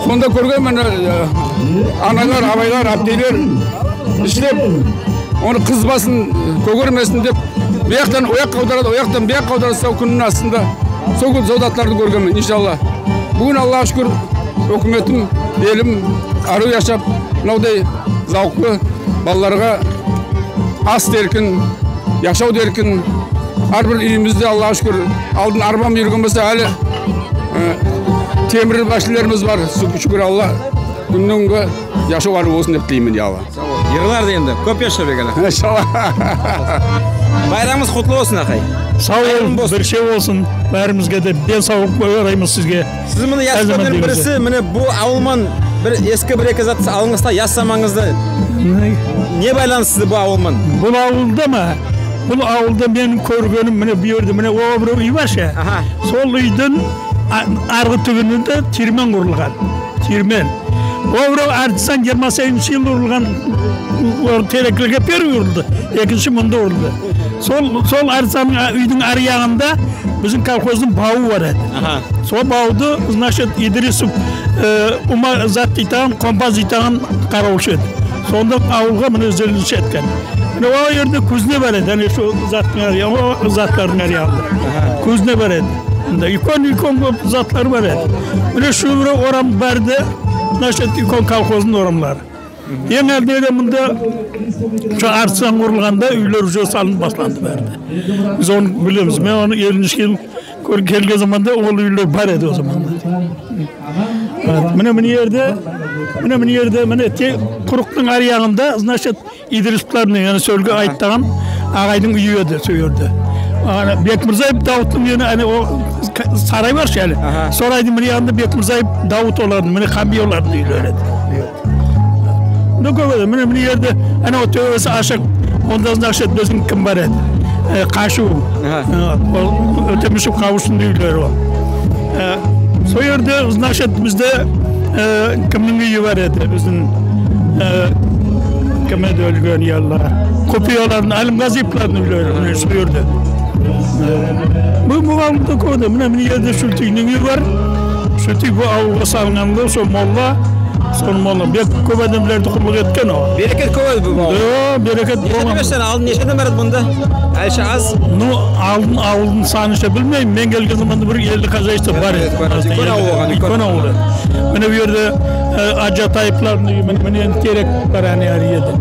Сонда коьргенмен, э, аналар, абайлар, аптейлер ишлеп, оны кыз басын коьгермесин деп, бу яктан о якка авдарады, о яктан бу якка авдарады, сол куьннинъ астында. Сол куьн сол затларды коьргенмен, иншалла. Буьгуьн, Аллага шуькир, оькиметим, элим аьруьв яшап, мунавдай завыклы балаларга ас да эркин, яшав да эркин. Аьр бир уьйимизде, Аллага шуькир, алдын арба ман юрген болса, аьли, э, темир машиналарымыз бар. Шу-, шуькир Алла, куьннен куьнге яшав аьруьв болсын деп тилеймен, я Алла. Йырлар да энди. Коьп яша, Бегель акай. Иншалла. Байрамынъыз кутлы болсын, акай. Сав бол, бирге болсын. Баьримизге де денсавлык йораймыз сизге. Сиз мине яслардынъ бириси, мине бу авыл ман бир эски бир-эки зат анълатынъыз, яс заманынъызда. Не байланыслы сизди бу авыл ман? Бу авылда ма? Бу авылда мен коьргеним, мине бу ерде, мине о бир уьй бар ша. Аха. Сол уьйдинъ а-, аргы туьбинде тирмен курылган. Тирмен. О бир артисанъ йырма сегизинши йыл урылган, о тереклеге первый урылды. Экинши мунда урылды. Сол, сол артисанъ, а, уьйдинъ ари ягында бизим колхоздынъ бавы бар эди. Аха. Сол бавды, значит, Идрисов, э, ума зат дейтаган, компас дейтаган каравылшы эди. Сонда авылга мине зелинши эткен. Мине о ерде кузне бар эди, ана шу заттынъ ари, о затлардынъ ари ягында. Аха. Кузне бар эди. Мунда уьйкен-уьйкен коьп затлар бар эди. Мине шу бир орам баьри де, значит, уьйкен колхоздынъ орамлары. Энъ алдында да мунда шу артисанъ курылганда уьйлер уже салынып басланды баьри де. Биз оны билемиз. Мен оны эллинши йыл коьр-, келген заманда ол уьйлер бар эди о заманда. Вот. Мине, мине ерде, мине, мине ерде, мине те-, курыктынъ ари ягында, значит, Идрисовлардынъ, яни соьлге айтпаган агайдынъ уьйи эди сол ерде. Ана Бекмырзаев Давыттынъ, яни, ана о к-, сарай бар ша аьли. Аха. Сарайдынъ мине янында Бекмырзаев Давыт олардынъ, мине Хамби олардынъ уьйлери эди. Ну, коьп эди. Мине, мине ерде, ана, о тоьбеси ашык. Онда, значит, бизим ким бар эди? Э, Кашув. Аха. Э, ол Оьтемишев Кавуштынъ уьйлери ол. Э, сол ерде, значит, бизде, э, кимнинъ уьйи бар эди? Бизим, э, ким эди оьлген, я Алла? Купиялардынъ, Алимгазиевлардынъ уьйлери, мине, сол ерде. Бу, бу авылда коьп эди. Мине, мине ерде Шуьлтийдинъ уьйи бар. Шуьлтий бу авылга салынганда, сол молла, сол молла. Бек коьп аьдемлерди куллык эткен о. Берекет коьп эди бу авылда. Да, берекет болган. Неше аьдем яшаган? Алдын неше аьдем бар эди мунда? Аьлише аз. Ну, алдын авылдынъ санын ше билмеймен. Мен келген заманда бир элли хозяйство бар эди. Бар, бар. Уьйкен авыл болган, уьйкен. Уьйкен авыл эди. Мине бу ерде, э, Аджатаевлардынъ уьйи, мине, мине энди терек бар, ана, аьр ерде.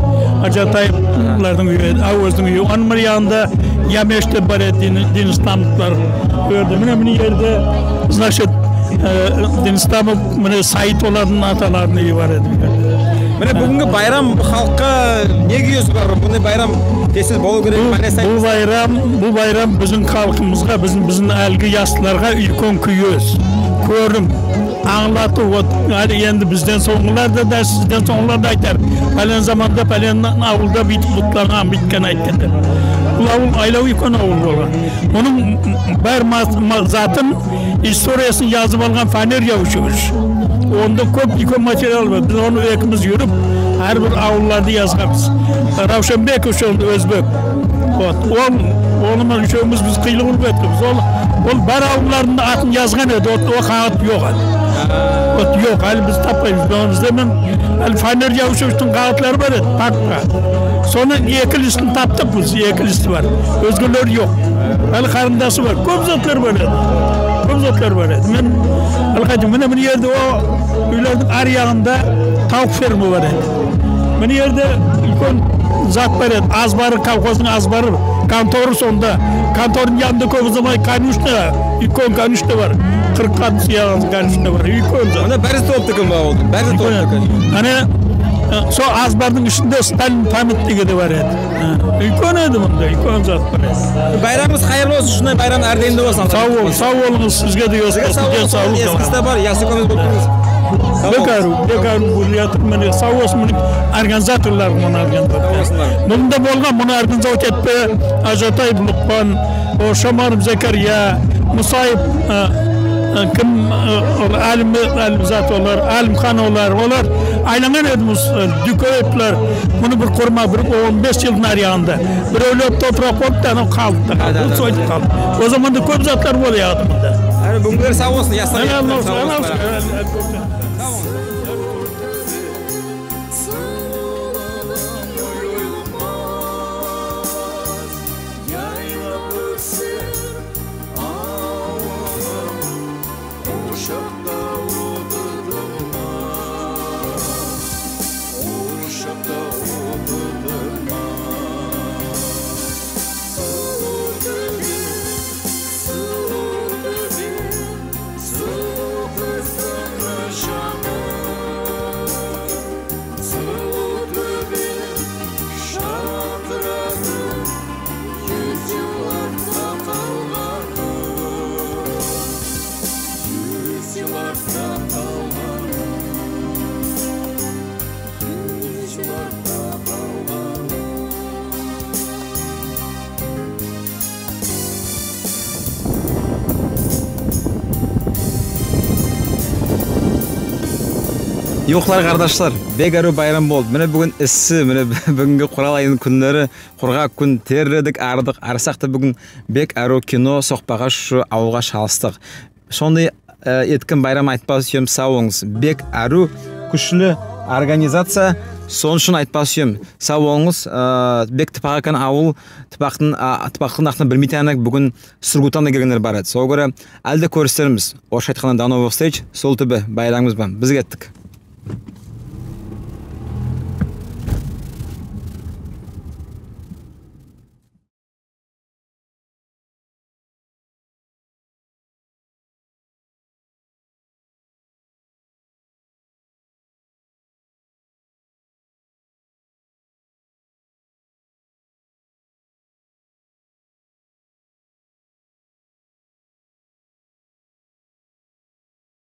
Аджатаевлардынъ уьйи, Авоздынъ уьйи. Онынъ бир янында Ямеш те бар эди, Дин-, Динисламовлар. Бу ерде, мине, мине ерде, значит, э, Динисламов, мине, Саит, олардынъ аталарынынъ уьйи бар эди. Мине буьгуьнги байрам халкка не куьез бар? Бундай байрам тез-тез болув керек. Бу, бу байрам, бу байрам бизим халкымызга, бизим, бизим аьлиги ясларга уьйкен куьез, коьрим, анълатув. Вот, аьли энди бизден сонъгылар да, да, сизден сонъгылар да айтар. Палан заманда, палан авылда буьйтип кутланган, буьйткен айткан деп. Бу авыл айлав уьйкен авыл болган. Онынъ баьри ма-, ма-, затын, историясын язып алган Фанер Явушевич. Онда коьп уьйкен материал бар. Биз оны экимиз юрип, аьр бир авылларды язганмыз. Равшанбеков, ол оьзбек. Вот. Ол, оны ман уьшевимиз биз кыйлы куллык эткенмиз. Ол, ол бар авыллардынъ да атын язган эди. Вот, ол кагыт йок аьли. Вот, йок, аьли биз таппаймыз. Оны излемен. Аьли Фанер Явушевичтинъ кагытлары бар эди, папка. Соны эки листин таптык биз, эки листи бар. Оьзгелери йок. Аьли карындасы бар. Коьп затлар бар эди. Коьп затлар бар эди. Мен аьли айтайым, мине, мине ерде о уьйлердинъ аьр ягында тавык ферма бар эди. Мине ерде уьйкен зат бар эди. Азбары, колхоздынъ азбары, конторы сонда. Контордынъ янында коьп узамай конюшня, уьйкен конюшня бар. Кырк кат сыяган конюшня бар. Уьйкен зат. Мунда баьри толып турган ба ол? Баьри толып турган. Ана, э, сол азбардынъ ишинде Сталин памятниги де бар эди. Аь, уьйкен эди мунда, уьйкен зат бар эди. Байрамынъыз кайырлы болсын, шынлай байрам аьр дайым да болсын. Сав бол, сав болынъыз, сизге де. Сизге сав болсын, денсавлык, эсигизде бар, ясуьйкенинъиз болып турынъыз. Сав болынъыз. Бек аьруьв, бек аьруьв боьлып ятыр, мине, сав болсын, мине, организаторлар, муны организовать эткен. Сав болсынлар. Мунда болган, муны организовать этпе, Аджатаев Лукман, о, Шомаров Закария, Мусаев, аь, аь, ким, аь, ол Алим, Алимзат олар, Алимхан олар, олар айланган эди, Мус-, аь, Дюкеевлер. Муны бир курма, бир он бес йылдынъ аьр ягында. Биревлер топырак болыпты, анав калыпты. Да, да, да. Сойтип калды. О заманда коьп затлар болаяк эди мунда. Аьри буьгуьнлер сав болсын, яслар. Аьри сав болсын. Сав болсын. Йоклар, кардашлар, бек аьруьв байрам болды. Мине буьгуьн исси, мине буьгуьнги курал айынынъ куьнлери, кургак куьн, терледик, арыдык, арысак та буьгуьн бек аьруьв кино сокпага шу авылга шалыстык. Сондай, аь, эткен байрам айтпага суьемен, сав болынъыз. Бек аьруьв, куьшли организация, соны уьшин айтпага суьемен. Сав болынъыз, аь, бек тыпак экен авыл, тыпактынъ, а, тыпактынъ акында билмейтаган эдик, буьгуьн Сургуттан да келгенлер бар эди. Сога коьре аьли де коьрисермиз. Орысша айтканда, до новых встреч, сол туьби, байрамынъыз бан. Биз кеттик.